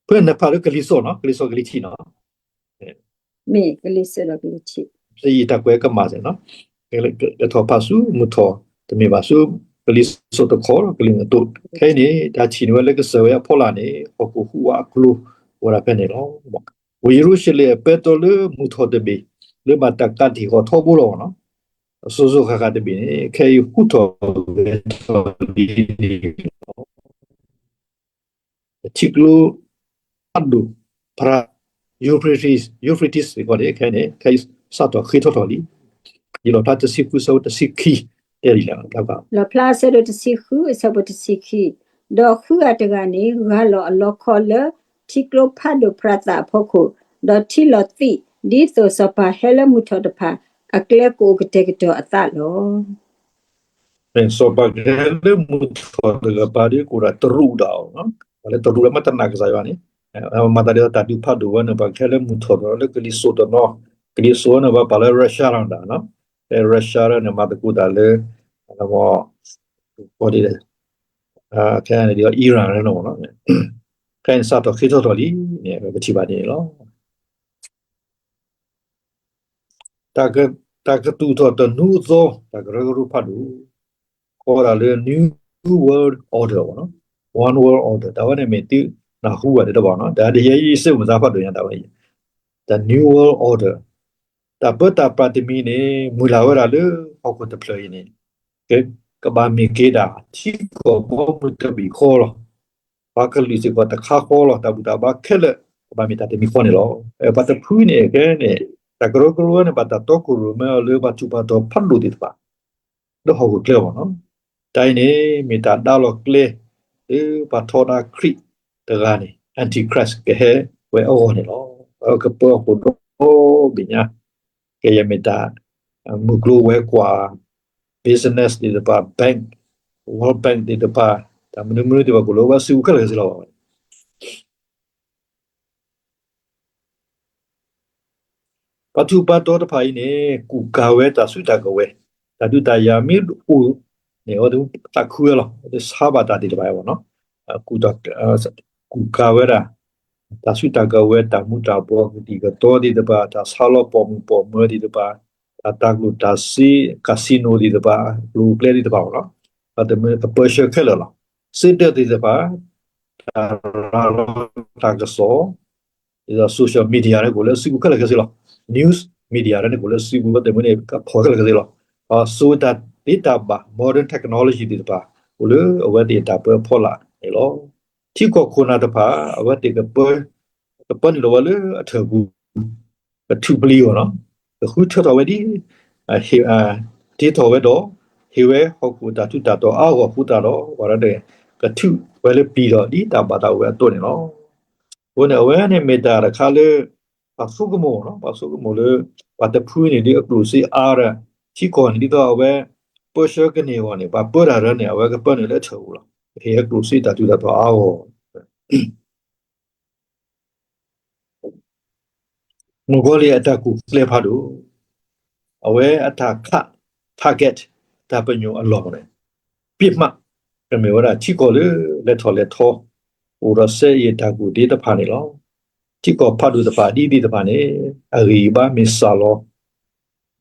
ဖဲနဖးလၢကလံၤစိးနီၤ, ကလံၤစိးကလံၤထံးနီၤ မ့ၢ်ကလံၤစိးဒီးကလံၤထံး, ယတၢ်ကွဲးကမၣ်စ့ၢ်နီၤ, ကထီၣ်ဖးဆူမုၢ်ထီၣ် တမ့ၢ်ဘၣ်ဆူ ကလံၤစိးတခီဒီးကလံၤနုာ်အသိး, ခဲအံၤန့ၣ် တၢ်ထံၣ်န့ၢ်ဝဲလၢကစၢၢ်ဝဲအဖီလာ်န့ၣ် ဟီၣ်ခိၣ်ဟူးဝးအကျိၤ အိၣ်ဝဲဒၣ်ဖဲန့ၣ်လီၤ. ဝ့ၢ်ယရူၤၡလ့ၣ်အပဲတြီလၢမုၢ်ထီၣ်တဘ့ၣ် လၢဘၣ်တၢ်ကးတံာ်ဃီထီဘိလီၤနီၤ, အစိၤစိၤဃၣ်ဃၣ်တဘ့ၣ်န့ၣ် ခဲအံၤဟူးထီၣ်ဂဲၤထီၣ်လံန့ၣ်လီၤ. ထံကျိဖးဒိၣ် ဖရၣ် Euphrates, Euphrates စ့ၢ်ကီးန့ၣ် ခဲအံၤန့ၣ် ခဲအံၤစးထီၣ်ဃ့ထီၣ်ထီၣ်လံ. လီၣ်ဖျါတဆံဃု အဆၢဖိတဆံခံ တဲဒ်လဲၣ်. လီၣ်ဖျါအဆၢဒိၣ်တဆံဃု အဆၢဖိတဆံခံ, ဒီးဃုဂၤတဂၤန့ၣ် ဂၢ်လီၤအလီခီလၢ ထံကျိဖးဒိၣ်ဖရၤသးအဖီခိၣ်, ဒီးထံလီၤသံး ဒ်သိးစီၤပၤဟဲလၢမုၢ်ထီၣ်တဖၣ် အကျဲကအိၣ်ကတဲာ်ကတီၤအသးလီၤ. စီၤပၤကဟဲလၢမုၢ်ထီၣ်တဂၤပၤဒီး ကအိၣ်ဒၣ်တရူးဒၣ်အီၤ, ပှၤလၢတရူးလၢမ့ၢ်တနာ်ကစၢ်ယွၤန့ၣ်, မၤသးဒ်သိးတၢ်ဒုးဖးဒိၣ်ဝဲန့ၣ် ပှၤကဟဲလၢမုၢ်ထီၣ်ဒီးလၢကလံၤစိးတနီၤ, ကလံၤစိးန့ၣ် ပှၤပာ်လၢ Russia တနီၤ, ဖဲ Russia န့ၣ် မၤသကိးတၢ်လၢ ခဲအံၤန့ၣ်ဒ် Iran န့ၣ်, ခဲအံၤန့ၣ် စးထီၣ်ဃ့ထီၣ်ထီၣ်လံန့ၣ် ပထံၣ်ဘၣ်န့ၣ်လီၤ. တၢ်ကသူၣ်ထီၣ်တနူအသီ တၢ်ကရၢကရိဖးဒိၣ် ကိးဒၣ်လၢ New World Order ဘၣ်နီၤ, One World Order တၢ်ဝဲန့ၣ်မ့ၢ်သုနၢ်ဟူဘၣ်တဘၣ်နီၤ, တၢ်ဒ်ယဲယစ့ၢ်မုၢ်သးဖးဒိၣ်ညါတၢ်ဝဲ, the New World Order တၢ်ပၢတၢ်ပြးတမံၤန့ၣ် မုၢ်လၢ်ဝဲဒၣ်လၢဟီၣ်ခိၣ်တဖျၢၣ်အံၤန့ၣ် ကဘၣ်မ့ၢ်က့ၤဒၣ် ထံကီၢ်ဘီမုၢ်တဘ့ၣ်ဃီလီၤ. ပှၤကလုာ်စ့ၢ်ကီးတခါဃီလီၤ. တၢ်ဘူၣ်တၢ်ဘါခဲလၢာ် ကဘၣ်မ့ၢ်တၢ်တမံၤဃီန့ၣ်လီၤ. ပှၤတဖုန့ၣ် ခဲန့ၣ် တၢ်ကရၢကရိန့ၣ် ဘၣ်တၢ်တီခိၣ်ရိၣ်မဲအီၤလၢပှၤထူးပှၤတီၤဖးဒိၣ်သ့ၣ်တဖၣ် လၢဟီၣ်ခိၣ်ချၢဘၣ်နီၤ. တၢ်အံၤန့ၣ် မ့ၢ်တၢ်ဒါလီၤကျဲ လၢပှၤထီဒါခရံာ်တဂၤန့ၣ် Antichrist ကဟဲဝဲအဂီၢ်န့ၣ်လီၤ. ကပၢအဃိဒီဘ့ၣ်ညါ ကယဲၢ်မ့ၢ်တၢ် မုၢ်ကျိၤဝဲၤကွာ် business သ့ၣ်တဖၣ် bank, World Bank သ့ၣ်တဖၣ် တၢ်မနုၤမနုၤသ့ၣ်တဖၣ် ကအိၣ်လၢဝဲစုကဝဲၤခဲလၢာ်ခဲဆ့လီၤ. ပှၤထူးပှၤတီၤတဖၣ်အံၤန့ၣ် ကူၣ်ကၤဝဲတၢ်စုတၢ်ကဝဲၤ, တၢ်ဒုးတၢ်ယၤမ့ၢ်အိၣ်န့ၣ် အဝဲသ့ၣ်သးခုဝဲလီၤ, အဝဲသ့ၣ်ဆါဘၣ်တၢ်သ့ၣ်တဖၣ်အံၤဘၣ်နီၤ, ကူၣ်ကၤဝဲဒၣ် တၢ်စုတၢ်ကဝဲၤ တၢ်မူၤတၢ်ဘှီး ကသံၣ်ကသီသ့ၣ်တဖၣ်, တၢ်ဆါလီၤပိာ်မုၣ်ပိာ်မၢၤသ့ၣ်တဖၣ်, တၢ်တၤကျိၣ်တၤစ့ casino သ့ၣ်တဖၣ်, ကျိၤကျဲသ့ၣ်တဖၣ်ဘၣ်နီၤ, ပှၤတမုၢ်ကပၢဆှၢခဲလၢာ်လီၤ. စ့ဒၢးသ့ၣ်တဖၣ် တၢ်ရၤလီၤတၢ်ကစီၣ် ဒ်သိး social media န့ၣ် ကအိၣ်လၢစုပူၤခဲလၢာ်ခဲဆ့လီၤ. News media န့ၣ် ကအိၣ်လၢစုပူၤ ပှၤတမုၢ်န့ၣ် ကဖီၣ်ခဲလၢာ်ခဲဆ့လီၤ. ဒီးစိၤဝဲတၢ်သ့တၢ်ဘၣ် modern technology သ့ၣ်တဖၣ် အိၣ်လၢအဝဲသ့ၣ်အတၢ်ပၢအဖီလာ်န့ၣ်လီၤ. ထံကီၢ်ခိၣ်နၢ်တဖၣ် အဝဲသ့ၣ်ကပၢ ကပၢနုာ်လီၤဝဲလၢအထၢၣ်ပူၤ ကထုးပျံၤအီၤနီၤ, ကဃုထၢထီၣ်ဝဲဒ် ဟ့ၣ် တ့ထီၣ်ဝဲဒီး ဟ့ၣ်ဝဲဟီၣ်ခိၣ်တၢ်ထူးတၢ်တီၤအါဂီၢ်အဃိသတးဒီး ပှၤတဂၤ ကထုးဝဲလၢပျံၤဒီးဒ်တၢ်ဘၣ်သးအိၣ်ဝဲအသိးန့ၣ်လီၤ. အဃိန့ၣ် အဝဲန့ၣ်မ့ၢ်တၢ်တခါလၢ ပှၤဆိကမိၣ်နီၤ, ပှၤဆိကမိၣ်လၢ ပှၤတဖုန့ၣ်ဒ်အကျိၣ်စ့အါဒီး ထံကီၢ်န့ၣ်ဒ်သိးအဝဲ ပၢဆှၢကန့ၢ်အဂီၢ်န့ၣ် ပှၤပၢတၢ်ဒီးန့ၣ် အဝဲကပၢနုာ်လၢအထၢၣ်ပူၤလီၤ. ဟ့ၣ်အကျိၣ်စ့တၢ်ထူးတၢ်တီၤအါဂီၢ် မုၣ်ကီၤလံၢ်အတၢ်ကူၣ်ကျဲဖးဒိၣ်, အဝဲအတၢ်ခး target တၢ်ပညိၣ်အလီၢ်န့ၣ် ပစ်မှတ် ကမ့ၢ်ဝဲဒၣ်ထံကီၢ်လၢလဲၤထီၣ်လဲၤထီ အိၣ်ဒီးစဲအ့ၣ်တၢ်ကူၣ်သ့ၣ်တဖၣ်န့ၣ်လီၤ. ထံကီၢ်ဖးဒိၣ်တဖၣ်ဒ်သ့ၣ်တဖၣ်န့ၣ် အဂံၢ်အဘါမ့ၢ်စှၤလီၤ,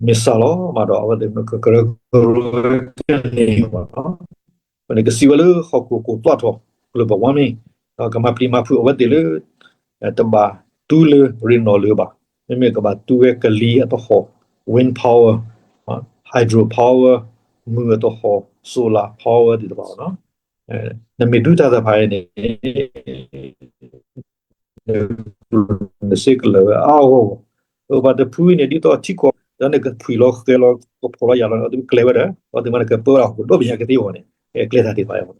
မ့ၢ်စှၤလီၤမးဒီး အဝဲသ့ၣ်ကကရၢကရိကန့ၢ်ဘၣ်လီၤ. အဃိန့ၣ် ကစံးဝဲလၢဟီၣ်ခိၣ်ကအိၣ်သွးထီၣ် global warming ဒီးကမၤပျံၤမၤဖုးအဝဲသ့ၣ်လၢ တဘၣ်သူလၢရ့ၣ်နီၣ်လၢၤဘၣ်. မ့မ့ၢ်ကဘၣ်သူဝဲကလံၤအသဟီၣ် wind power, hydro power, မုၢ်အသဟီၣ် solar power သ့ၣ်တဖၣ်လီၤ. နမ့ၢ်သူတၢ်တဖၣ်အံၤန့ၣ် နစ့ကလၢၤဝဲအါအါဂီၢ်ဂီၢ်, ပဘၣ်တဖုအံၤန့ၣ် ဒ်သိးထံကီၢ် ဒီးနကဖှံၣ်လီၤဃဲၤလီၤ ကဖီၣ်လီၤယာ်လီၤန့ၣ် အဝဲသ့ၣ်ကကျဲၤဝဲဒီး အဝဲသ့ၣ်မ့ၢ်နကပၢဝဲဒၣ်ဟီၣ်ခိၣ်ဒီဘ့ၣ်ညါကသ့အဂီၢ်န့ၣ် ကကျဲၤတၢ်သ့ၣ်တဖၣ်အံၤ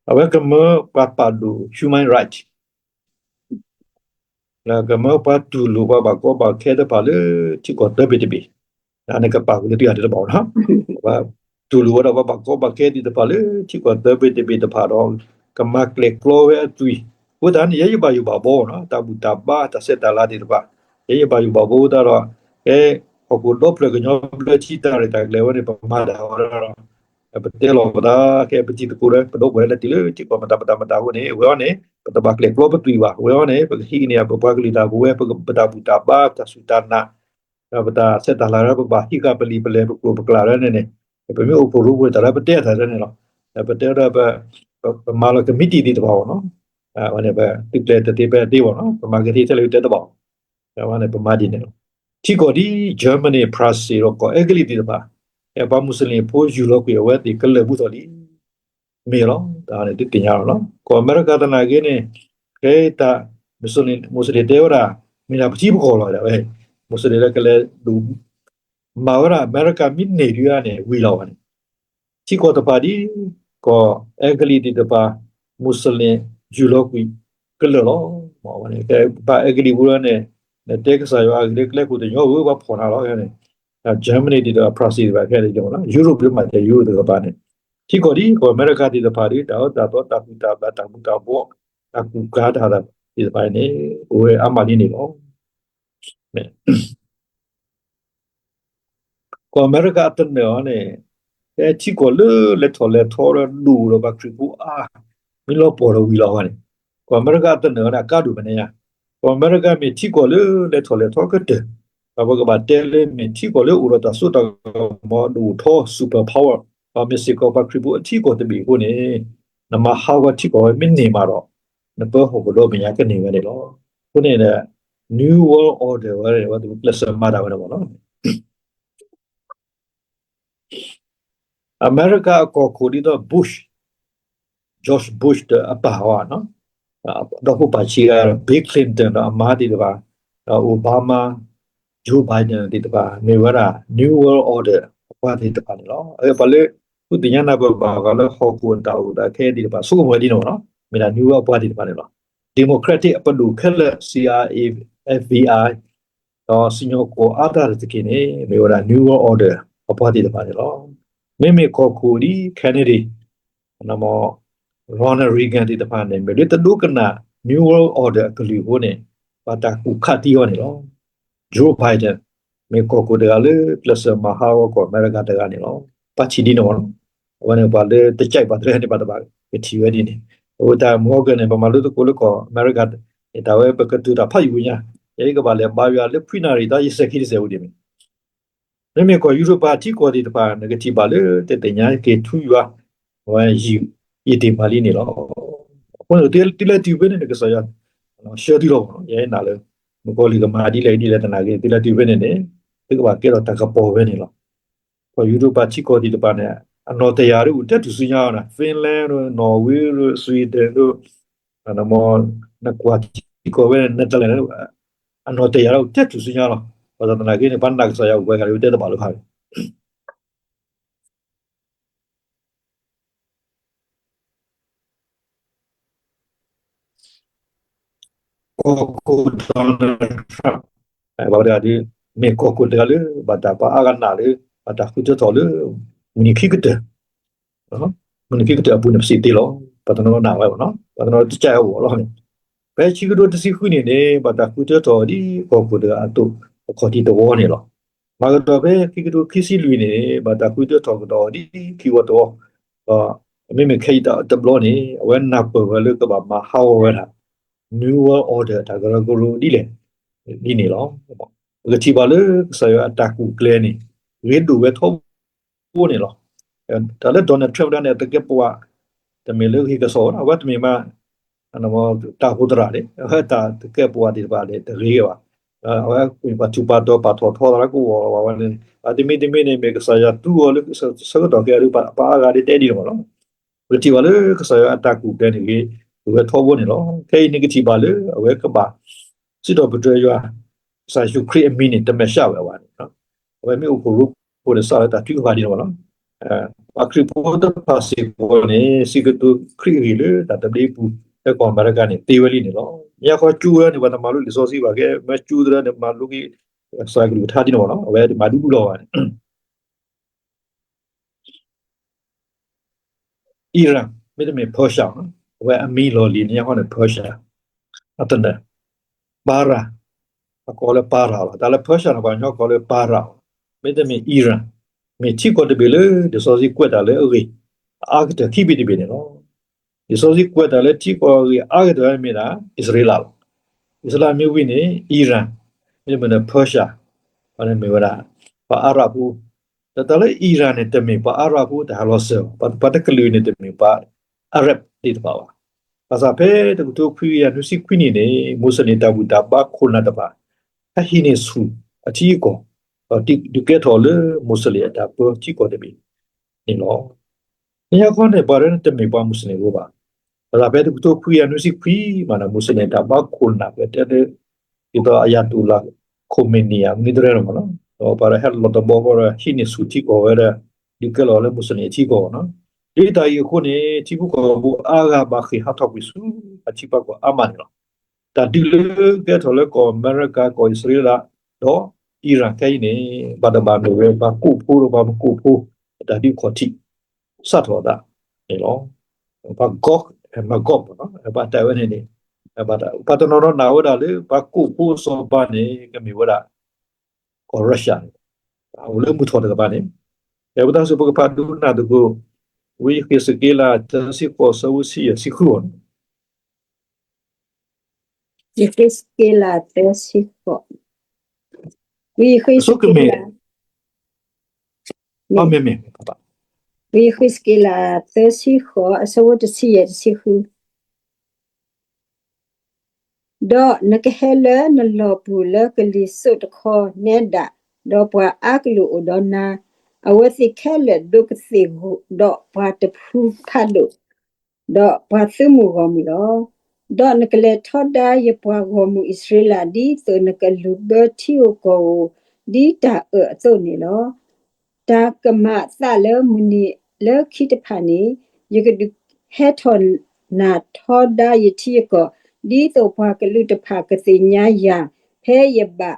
အဝဲကမၢပှၤပာ်ဒိၣ် human right လၢကမၢပှၤတူၢ်လိာ်ပှၤဘၣ်ကီဘၣ်ခဲတဖၣ်လၢထံကီၢ်သၢဘ့ၣ်တဘ့ၣ်, နကပာ်ဃုာ်လၢသုဂၤတဘၣ်နီၤ, ပှၤတူၢ်လိာ်ဝဲဒၣ်ပှၤဘၣ်ကီဘၣ်ခဲသ့ၣ်တဖၣ်လၢထံကီၢ်သၢဘ့ၣ်တဘ့ၣ်တဖၣ်ဒီး ကမၤကျဲၤကျီဝဲအသွံၣ်, အဃိသတးန့ၣ် ယဲယဘၣ်ယိၣ်ဘၣ်ဘီနီၤ, တၢ်ဘူၣ်တၢ်ဘါတၢ်ဆဲးတၢ်လၤသ့ၣ်တဖၣ်, ယဲယဘၣ်ယိၣ်ဘၣ်ဘီအဃိသတးဒီး ကဲ ဟီၣ်ခိၣ်ဒီဖျၢၣ်ကညီဘျၢထံတၢ်ရဲၣ်တၢ်ကျဲၤဝဲန့ၣ် ပမၤတၢ်ဝဲဒၣ်ဒီး ပတဲလီၤပသး ကဲပတံၤသကိးဒီး ပဒီပုၢ်ဝဲၢ်လၢတုၤလၢထံကီၢ်မတၤမတၤမတၤအဃိန့ၣ် အဝဲအံၤန့ၣ် ပတဘၣ်ကျဲၤကျီပသွံၣ်ဘၣ်, အဝဲအံၤန့ၣ် ပကဟံးန့ၢ်ပပှၤကလုာ်တၢ်ပဝဲ ပတၢ်ဘူၣ်တၢ်ဘါ ပတၢ်စူၢ်တၢ်နာ် ဒီးပတၢ်ဆဲးတၢ်လၤ ပကဘၣ်ဟံးဃာ်ပလံာ်ပလဲၢ်ပကျိာ်ပကျါလၢန့ၣ်န့ၣ် ပမ့ၢ်အိၣ်ဖှိၣ်ရိဖှိၣ်တၢ်လၢပတဲအသးလၢန့ၣ်လီၤ. ပတဲဝဲဒၣ် ပမၤလီၤကမံးတံာ်သ့ၣ်တဖၣ်အဂီၢ်နီၤ, အဝဲန့ၣ် ပသုးကျဲၤတသ့ဖဲသ့အဂီၢ်နီၤ, ပမၤကသ့ထဲလၢပတဲတဘၣ်အီၤ, အဝဲန့ၣ် ပမၤဒ်န့ၣ်လီၤ. ထံကီၢ်ဒ် Germany, France ဒီးကီၢ်အဲကလံးသ့ၣ်တဖၣ် ပှၤမူးစလ့ၣ်ဖိယူၢ်လီၤကွံာ်အဝဲသ့ၣ်ကလၢာ်ဘူးထီၣ်လံ မ့ၢ်လီၤ. တၢ်န့ၣ်သုသ့ၣ်ညါလီၤနီၤ. ကီၢ်အမဲရကၤသနာ်က့န့ၣ် ဖဲတၢ် မူးစလ့ၣ်တဲဝဲဒၣ် မ့ၢ်ဒၣ်ပထံပကီၢ်လီၤဝဲ, မူးစလ့ၣ်လၢကလဲၤဒိၣ် မၤဝဲဒၣ်အမဲရကၤမ့ၢ်န့ၢ်ဒုးဧါန့ၣ် ဝံၤလီၤဝဲန့ၣ် ထံကီၢ်တဖၣ်ဒ် ကီၢ်အဲကလံးသ့ၣ်တဖၣ် မူးစလ့ၣ်ယူၢ်လီၤကွံာ်ကလၢာ်လီၤ. ဖဲအဲကလံးပူၤလီၤန့ၣ် နတဲကစၢ်ယွၤအဂ့ၤလၢကျဲခိၣ်တညီဝဲ ပှၤဖီၣ်နၤလီၤန့ၣ် Germany သ့ၣ်တဖၣ် France သ့ၣ်တဖၣ်ခဲန့ၣ် Europe လၢမၤတၢ် Europe တကပၤန့ၣ် ထံကီၢ်ဒ်ကီၢ်အမဲရကၤသ့ၣ်တဖၣ်ဒီး တၢ်အၢတၢ်သီတၢ်ဘူၣ်တၢ်ဘါတၢ်မူၤတၢ်ဘှီး တၢ်ကူၣ်ကၤတၢ်သ့ၣ်တဖၣ်န့ၣ် အိၣ်ဝဲအါမးဒ်န့ၣ်လီၤ. ကီၢ်အမဲရကၤအသနၢၣ်အီၤန့ၣ် ဖဲထံကီၢ်လၢလဲၤထီၣ်လဲၤထီဒီးဒိၣ်ဒီးပှၤခရံာ်ဖိအါ မ့ၢ်လီၤပှီၢ်ဒီးဝံၤလီၤဝဲန့ၣ် ကီၢ်အမဲရကၤအသနၢၣ်အီၤန့ၣ် အကါဒိၣ်မဲာ်ညါ, ကီၢ်အမဲရကၤမ့ၢ်ထံကီၢ်လၢလဲၤထီၣ်လဲၤထီကတၢၢ်, ဒီးပကဘၣ်တဲလၢမ့ၢ်ထံကီၢ်လၢအိၣ်ဒီးတၢ်စိတၢ်ကမီၤဒိၣ်ထီ super power, ဒီးမ့ၢ်စ့ၢ်ကီးပှၤခရံာ်ဖိအထံကီၢ်တဘ့ၣ်အဃိန့ၣ် နမၤဟးဂီၤထံကီၢ်ဝဲမ့ၢ်န့ၢ်မးဒီး နပၢဟီၣ်ခိၣ်ဒီဘ့ၣ်ညါကန့ၢ်ဝဲန့ၣ်လီၤ. အဃိန့ၣ် New World Order ဝဲ ဝဲကျဲးစၢးမၤတၢ်ဝဲန့ၣ်မ့ၢ်လီၤ. အမဲရကၤအကီၢ်ခိၣ်ဒ်သိး Bush, George Bush ဒီးအပၢ်အီၤ, ဒီဖိပၢ်ဆံးဂၤ Bill Clinton ဒီးအမါသ့ၣ်တဖၣ်, ဒီး Obama, Joe Biden သ့ၣ်တဖၣ် မ့ၢ်ဝဲဒၣ် New World Order အပှၤသ့ၣ်တဖၣ်န့ၣ်လီၤ. ပှၤလၢ ဃုသ့ၣ်ညါနၢ်ပၢၢ်ဘၣ်ဃးလၢဟီၣ်ခိၣ်အတၢ်အိၣ်သးခဲအံၤသ့ၣ်တဖၣ် ဆိကမိၣ်ဝဲဒ်န့ၣ်လီၤ. မ့ၢ်ဒၣ် New World အပှၤသ့ၣ်တဖၣ်န့ၣ်လီၤ. Democratic အပဒိၣ်ခဲလၢာ် C I A, F B I ဒီးစံၣ်ညီၣ်ကွီၢ်အါတၢ်တက့ၢ်န့ၣ် မ့ၢ်ဝဲဒၣ် New World Order အပှၤသ့ၣ်တဖၣ်န့ၣ်လီၤ. မ့မ့ၢ်ကီၢ်ခိၣ်ဒ် Kennedy, Ronald Reagan သ့ၣ်တဖၣ်န့ၣ် မ့ၢ်လၢတဒိကနၣ် New World Order အကလုၢ်အဃိန့ၣ် ဘၣ်တၢ်ကူၣ်ခးသံအီၤန့ၣ်လီၤ. Joe Biden မ့ၢ်ကီၢ်ခိၣ်တဂၤလၢကျဲးစၢးမၤဟးဂီၤကီၢ်အမဲရကၤတဂၤန့ၣ်လီၤ. ပထံၣ်ဒ်န့ၣ်မ့ၢ်လီၤ. အဝဲန့ၣ် ပှၤလၢတကဲးပှၤတရၢန့ၣ် ဘၣ်တဘၣ်ကထံၣ်ဝဲဒ်န့ၣ်, အဃိသတး မဟီကၢၣ်န့ၣ် ပမၤလိသကိးလၢကီၢ်အမဲရကၤ တၢ်ဝဲပကတိၤတၢ်ဖးယံာ်ဝဲညါ, ယဲအံၤကဘၣ်လဲၤဘါယွၤလၢခွံနၣ်ရံၣ်ဒီးယဲၢ်ဆံခံတစဲးဝံၤဒ်န့ၣ် မ့မ့ၢ်ကီၢ်ယူရပၤထံကီၢ်သ့ၣ်တဖၣ် နကထံၣ်ဘၣ်လၢတသ့ၣ်ညါက့ၤထူယွၤ ဝဲယံာ်ယံာ်တ့ၢ်မးလံန့ၣ်လီၤ. အဃိန့ၣ် သုလဲၤတုၤဖဲန့ၣ်န့ၣ် ကစၢ်ယွၤဆှၢသုလီၤမ့ၢ်နီၤ, ယဲနၤလၢ မုၣ်ကီၤလံၢ်ကမၤဒ်လဲၣ်ဒ်လဲၣ်သနာ်က့ သုလဲၤတုၤဖဲန့ၣ်န့ၣ် သုကဘၣ်ကဲထီၣ်တၢ်ကပီၤဖဲန့ၣ်လီၤ. ကီၢ်ယူရပၤထံကီၢ်သ့ၣ်တဖၣ်န့ၣ် အနီၢ်တယာ်ဒၣ်အိၣ်ထဲထူၣ်စုညါအီၤန့ၣ် Finland ဒၣ် Norway ဒၣ် Sweden ဒၣ် နကွၢ်ထံကီၢ်ဝဲ Netherlands အနီၢ်တယာ်ဒၣ်အိၣ်ထဲထူၣ်စုညါလီၤ. ဘၣ်ဆၣ်သနာ်က့န့ၣ် ပှၤနာ်ကစၢ်ယွၤအိၣ်ဝဲဂၤလၢတဲတဘၣ်လၢၤဘၣ် ကီၢ်ခိၣ် Donald Trump ဘၣ်ဝဲဒၣ်ဒီး မ့ၢ်ကီၢ်ခိၣ်တဂၤလၢ ဘၣ်တၢ်ပာ်အါဂၤနးလၢ ဘၣ်တၢ်ဃုထၢထီၣ်လၢ မုၢ်နံၤခံကတၢၢ် မုၢ်နံၤခံကတၢၢ်အပူၤန့ၣ် ပစံးသ့လီၤ. ပှၤတနီၤနာ်ဝဲဘၣ်နီၤ, ပှၤတနီၤတကးအဂီၢ်လီၤန့ၣ်, ဖဲဆံကဒိတဆံဃုန့ၣ်န့ၣ် ဘၣ်တၢ်ဃုထၢထီၣ်အီၤဒ်ကီၢ်ခိၣ်တဂၤအသိး အခီၣ်ထံးတဝီန့ၣ်လီၤ. မၤကဒီးဖဲခံကထိခံဆံလွံၢ်န့ၣ် ဘၣ်တၢ်ဃုထၢထီၣ်ကဒီးအီၤဒ် ခံဝီတဝီ, ဒီးမ့မ့ၢ်ခဲအံၤတဘျီန့ၣ် အဝဲနၢ်ပၢၢ်ဝဲလၢကဘၣ်မၤဟးဂီၤဝဲဒၣ် New World Order တၢ်ကရၢကရိဒ်လဲၣ် ဒ်န့ၣ်လီၤ. ပကထံၣ်ဘၣ်လၢကစၢ်ယွၤအတၢ်ကူၣ်ကျဲန့ၣ် ဂ့ၤဒိၣ်ဝဲထီဘိန့ၣ်လီၤ. တၢ်လၢ Donald Trump ဒၣ်န့ၣ် အတကဲပဝး တမ့ၢ်လၢဂ့ၤကစီၣ်ဝဲဒၣ် အဝဲတမ့ၢ်မး တၢ်ဟူးသရၣ်န့ၣ် အဝဲတၢ်တကဲပဝးသ့ၣ်တဖၣ်န့ၣ် တဂ့ၤဘၣ်. အဝဲပှၤထူးပှၤတီၤပာ်ထီၣ်ထီသးလၢကဝီၤလီၤဘၣ်ဝဲန့ၣ် အတမံၤတမံၤန့ၣ် မ့ၢ်ကစၢ်ယွၤသူအီၤလၢဆၢကတီၢ်ခဲအံၤဒ် ပှၤအါဂၤဒ်တဲဒ်န့ၣ်မ့ၢ်လီၤ. ပကထံၣ်ဘၣ်လၢကစၢ်ယွၤအတၢ်ကူၣ်ကျဲန့ၣ်ဂ့ၤ ဒိၣ်ဝဲထီဘိန့ၣ်လီၤ. ခဲအံၤန့ၣ်ကထံၣ်ဘၣ်လၢအဝဲကဘၣ် စံးထီၣ်ပတြၢၤယွၤ ကစၢ်ယ့ၣ်ၡူးခရံာ်အမံၤန့ၣ် တမဲာ်ဆှးဝဲဘၣ်န့ၣ် အဝဲမ့ၢ်အိၣ်ဖှိၣ်ရိဖှိၣ်န့ၣ် စးလၢတၢ်ထုကဖၣ်ဒ်န့ၣ်မ့ၢ်လီၤ. ပှၤခရံာ်ဖိတဖၣ်စ့ၢ်ကီးန့ၣ် စံးကတိၤခရံာ်အဂ့ၢ်လၢတၢ်သဘျ့ပူၤ လၢကီၢ်အမဲရကၤန့ၣ် သ့ဝဲလံန့ၣ်လီၤ. ညါဃီကၠူဝဲန့ၣ် ပှၤတမၤလိလံာ်စီဆှံဘၣ်ကဲ မ့ၢ်ကၠူသရၢန့ၣ် မၤလိက့ၤ ကစၢ်ကလုၢ်ကထါဒ်န့ၣ်မ့ၢ်လီၤ. အဝဲတမၤဒူဒူလီၤဘၣ်န့ၣ် Iran မ့တမ့ၢ် Persia အဝဲအမံၤလီၢ်လံၤန့ၣ် ညါဃီန့ၣ် Persia အတနၢၤ Persia အကိးလၢ Persia လီၤ. တၢ်လၢ Persia န့ၣ် ပှၤကညီကိးလၢ Persia လီၤ. မ့တမ့ၢ် Iran မ့ၢ်ထံကီၢ်တဘ့ၣ်လၢ လံာ်စီဆှံကွဲးတၢ်လၢအဂ့ၢ် အအါကတၢၢ်ခံဘ့ၣ်တဘ့ၣ်န့ၣ်လီၤ. လံာ်စီဆှံကွဲးတၢ်လၢထံကီၢ်အဂ့ၢ်အါကတၢၢ်မ့ၢ်ဒၣ် အံၣ်စရ့လးလီၤ. အံၣ်စရ့လးမ့ၢ်ဝံၤန့ၣ် Iran မ့တမ့ၢ်န့ၣ် Persia န့ၣ်မ့ၢ်ဝဲဒၣ် ပှၤအၤရၣ်ဖိ ဒီးတၢ်လၢ Iran န့ၣ် တမ့ၢ်ပှၤအၤရၣ်ဖိတၢ်ဟးလီၤစၢၤဘၣ်, ပှၤတကလုာ်န့ၣ်တမ့ၢ်ပှၤ Arab သ့ၣ်တဖၣ်ဘၣ်. ဘၣ်ဆၣ်ဖဲတကထိခွံကယၤနွံဆံခွံနံၣ်န့ၣ် မူးစလ့ၣ်တၢ်ဘူၣ်တၢ်ဘါခိၣ်နၢ်တဖၣ် ဟဲဟံးန့ၢ်ဆူၣ်အထံအကီၢ်, ဒီးဒုးကဲထီၣ်လၢမူးစလ့ၣ်အတၢ်ပၢထံကီၢ်တဘ့ၣ်န့ၣ်လီၤ. ညါခီန့ၣ် ပှၤဒၣ်န့ၣ်တမ့ၢ်ပှၤမူးစလ့ၣ်ဖိဘၣ်. ဘၣ်ဆၣ်ဖဲတကထိခွံကယၤနွံဆံခွံမးန့ၣ် မူးစလ့ၣ်တၢ်ဘါခိၣ်နၢ်ပတဲလၢ ဒ်သိးအယၤတူလၤ ခိၣ်မ့ၢ်နံၤဧါ မနုၤတရၢန့ၣ်မ့ၢ်လီၤ. ဒီးပှၤဒီးဟဲလီၤတဘီဃီဒီး ဟံးန့ၢ်ဆူၣ်ထံကီၢ်ဝဲဒီး ဒုးကဲလီၤလၢမူးစလ့ၣ်အထံကီၢ်န့ၣ်လီၤ. ဒ်တၢ်အံၤအဃိန့ၣ် ထံဖိကီၢ်ဖိအါဂၤဘၣ်ဃ့ၢ်ဟးထီၣ်ကွံာ်ဆူအထံပှၤကီၢ်အါမးန့ၣ်လီၤ. တၢ်ဒုးလၢကဲထီၣ်လၢကီၢ်အမဲရကၤ ကီၢ်အံၣ်စရ့လး ဒီး Iran ခဲအံၤန့ၣ် ဘၣ်တဘၣ်မ့ၢ်ဝဲပှၤကိးဖိဒီးပှၤမကိးဖိ အတၢ်ဒုးခီၣ်ထံး စးထီၣ်အသးန့ၣ်လီၤ. ပှၤ Gog and Magog ပှၤတဲဝဲန့ၣ်န့ၣ် ပှၤတနီၤနီၤနာ်ဝဲဒၣ်လၢ ပှၤကိးဖိစီၤပၤန့ၣ် ကမ့ၢ်ဝဲဒၣ် ကီၢ် Russia န့ၣ် အိၣ်လၢမုၢ်ထီၣ်တကပၤန့ၣ် ပတၢ်စံးပကဖးဒိကနၣ်သကိး ဝံယဃ့းစက့လး သၢဆံဃိး အဆၢဖိဆံယဲၢ် ဆံဃုအီၤန့ၣ် ယဃ့းစက့လး သၢဆံဃိး, ဝံယဃ့းစက့လး, မ့ၢ်, ဝံယဃ့းစက့လး သၢဆံဃိး အဆၢဖိတဆံယဲၢ် တဆံဃု ဒီးနကဟဲလၢနလီၢ်ပူၤလၢကလံၤစိးတခီ နဲဒၣ်, ဒီးပှၤအါကလုာ်အိၣ်ဒီးနၤ, အဝဲသ့ၣ်ခဲလၢာ်ဒိးကသ့ၣ်ဒီးပှၤတဖုဖးဒိၣ်, ဒီးပှၤသုးမုၢ်ဂီၢ်မုၢ်လီၤ. ဒီးနကလဲၤထီဒါယပှၤဂီၢ်မုၢ်အံၣ်စရ့လး ဒ်သိးနကလူၤဘၢထံဧိၤကီၢ်ဧိၤ ဒ်တၢ်အၢၣ်အသိးန့ၣ်လီၤ. တၢ်ကမၤအသးလၢမုၢ်နံၤလၢခံတဖၣ်န့ၣ် ယကဒုးဟဲထီၣ်နၢ်ထီဒါယထံယကီၢ် ဒ်သိးပှၤကလုာ်တဖၣ်ကသ့ၣ်ညါယၤ ဖဲယဘၣ်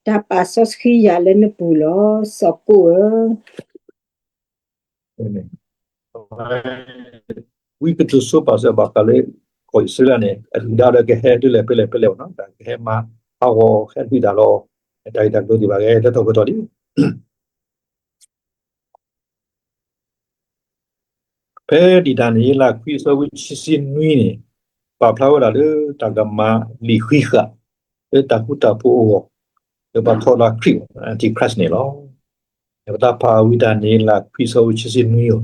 တၢ်ပာ်စီဆှံယၤလၢနပူၤလီၤ. စီၤကိးဧၢ ဝံကတိၤဆိပာ်စၢၤဘၣ်ဃးလၢ ကီၢ်အံၣ်စရ့လးန့ၣ် အဒုၣ်ဒါဒီးကဟဲဒ်လဲၣ်ဖဲလဲၣ်ဖဲလဲၣ်ဘၣ်နီၤ, တၢ်ကဟဲမၤဟးဂီၤဟဲဒုၣ်တၢ်လီၤ, တၢ်ဂ့ၢ်တၢ်ကျိၤသ့ၣ်တဖၣ်ကဟဲလၢထီၣ်ပှဲၤထီၣ်လံ ဖဲဒၣ်ဒၤနံးယ့လးခွံအဆၢဖိခံဆံနွံန့ၣ် ပာ်ဖျါဝဲဒၣ်လၢတၢ်ကမၤလံာ်ဃံးဃာ် လၢတၢ်ဃူတၢ်ဖိးအဂီၢ် လၢပှၤထီဒါခရံာ် Antichrist န့ၣ်လီၤ. ပတၢ်ဖးဝံဒၤနံးယ့လးခွံအဆၢဖိခံဆံနွံအီၤ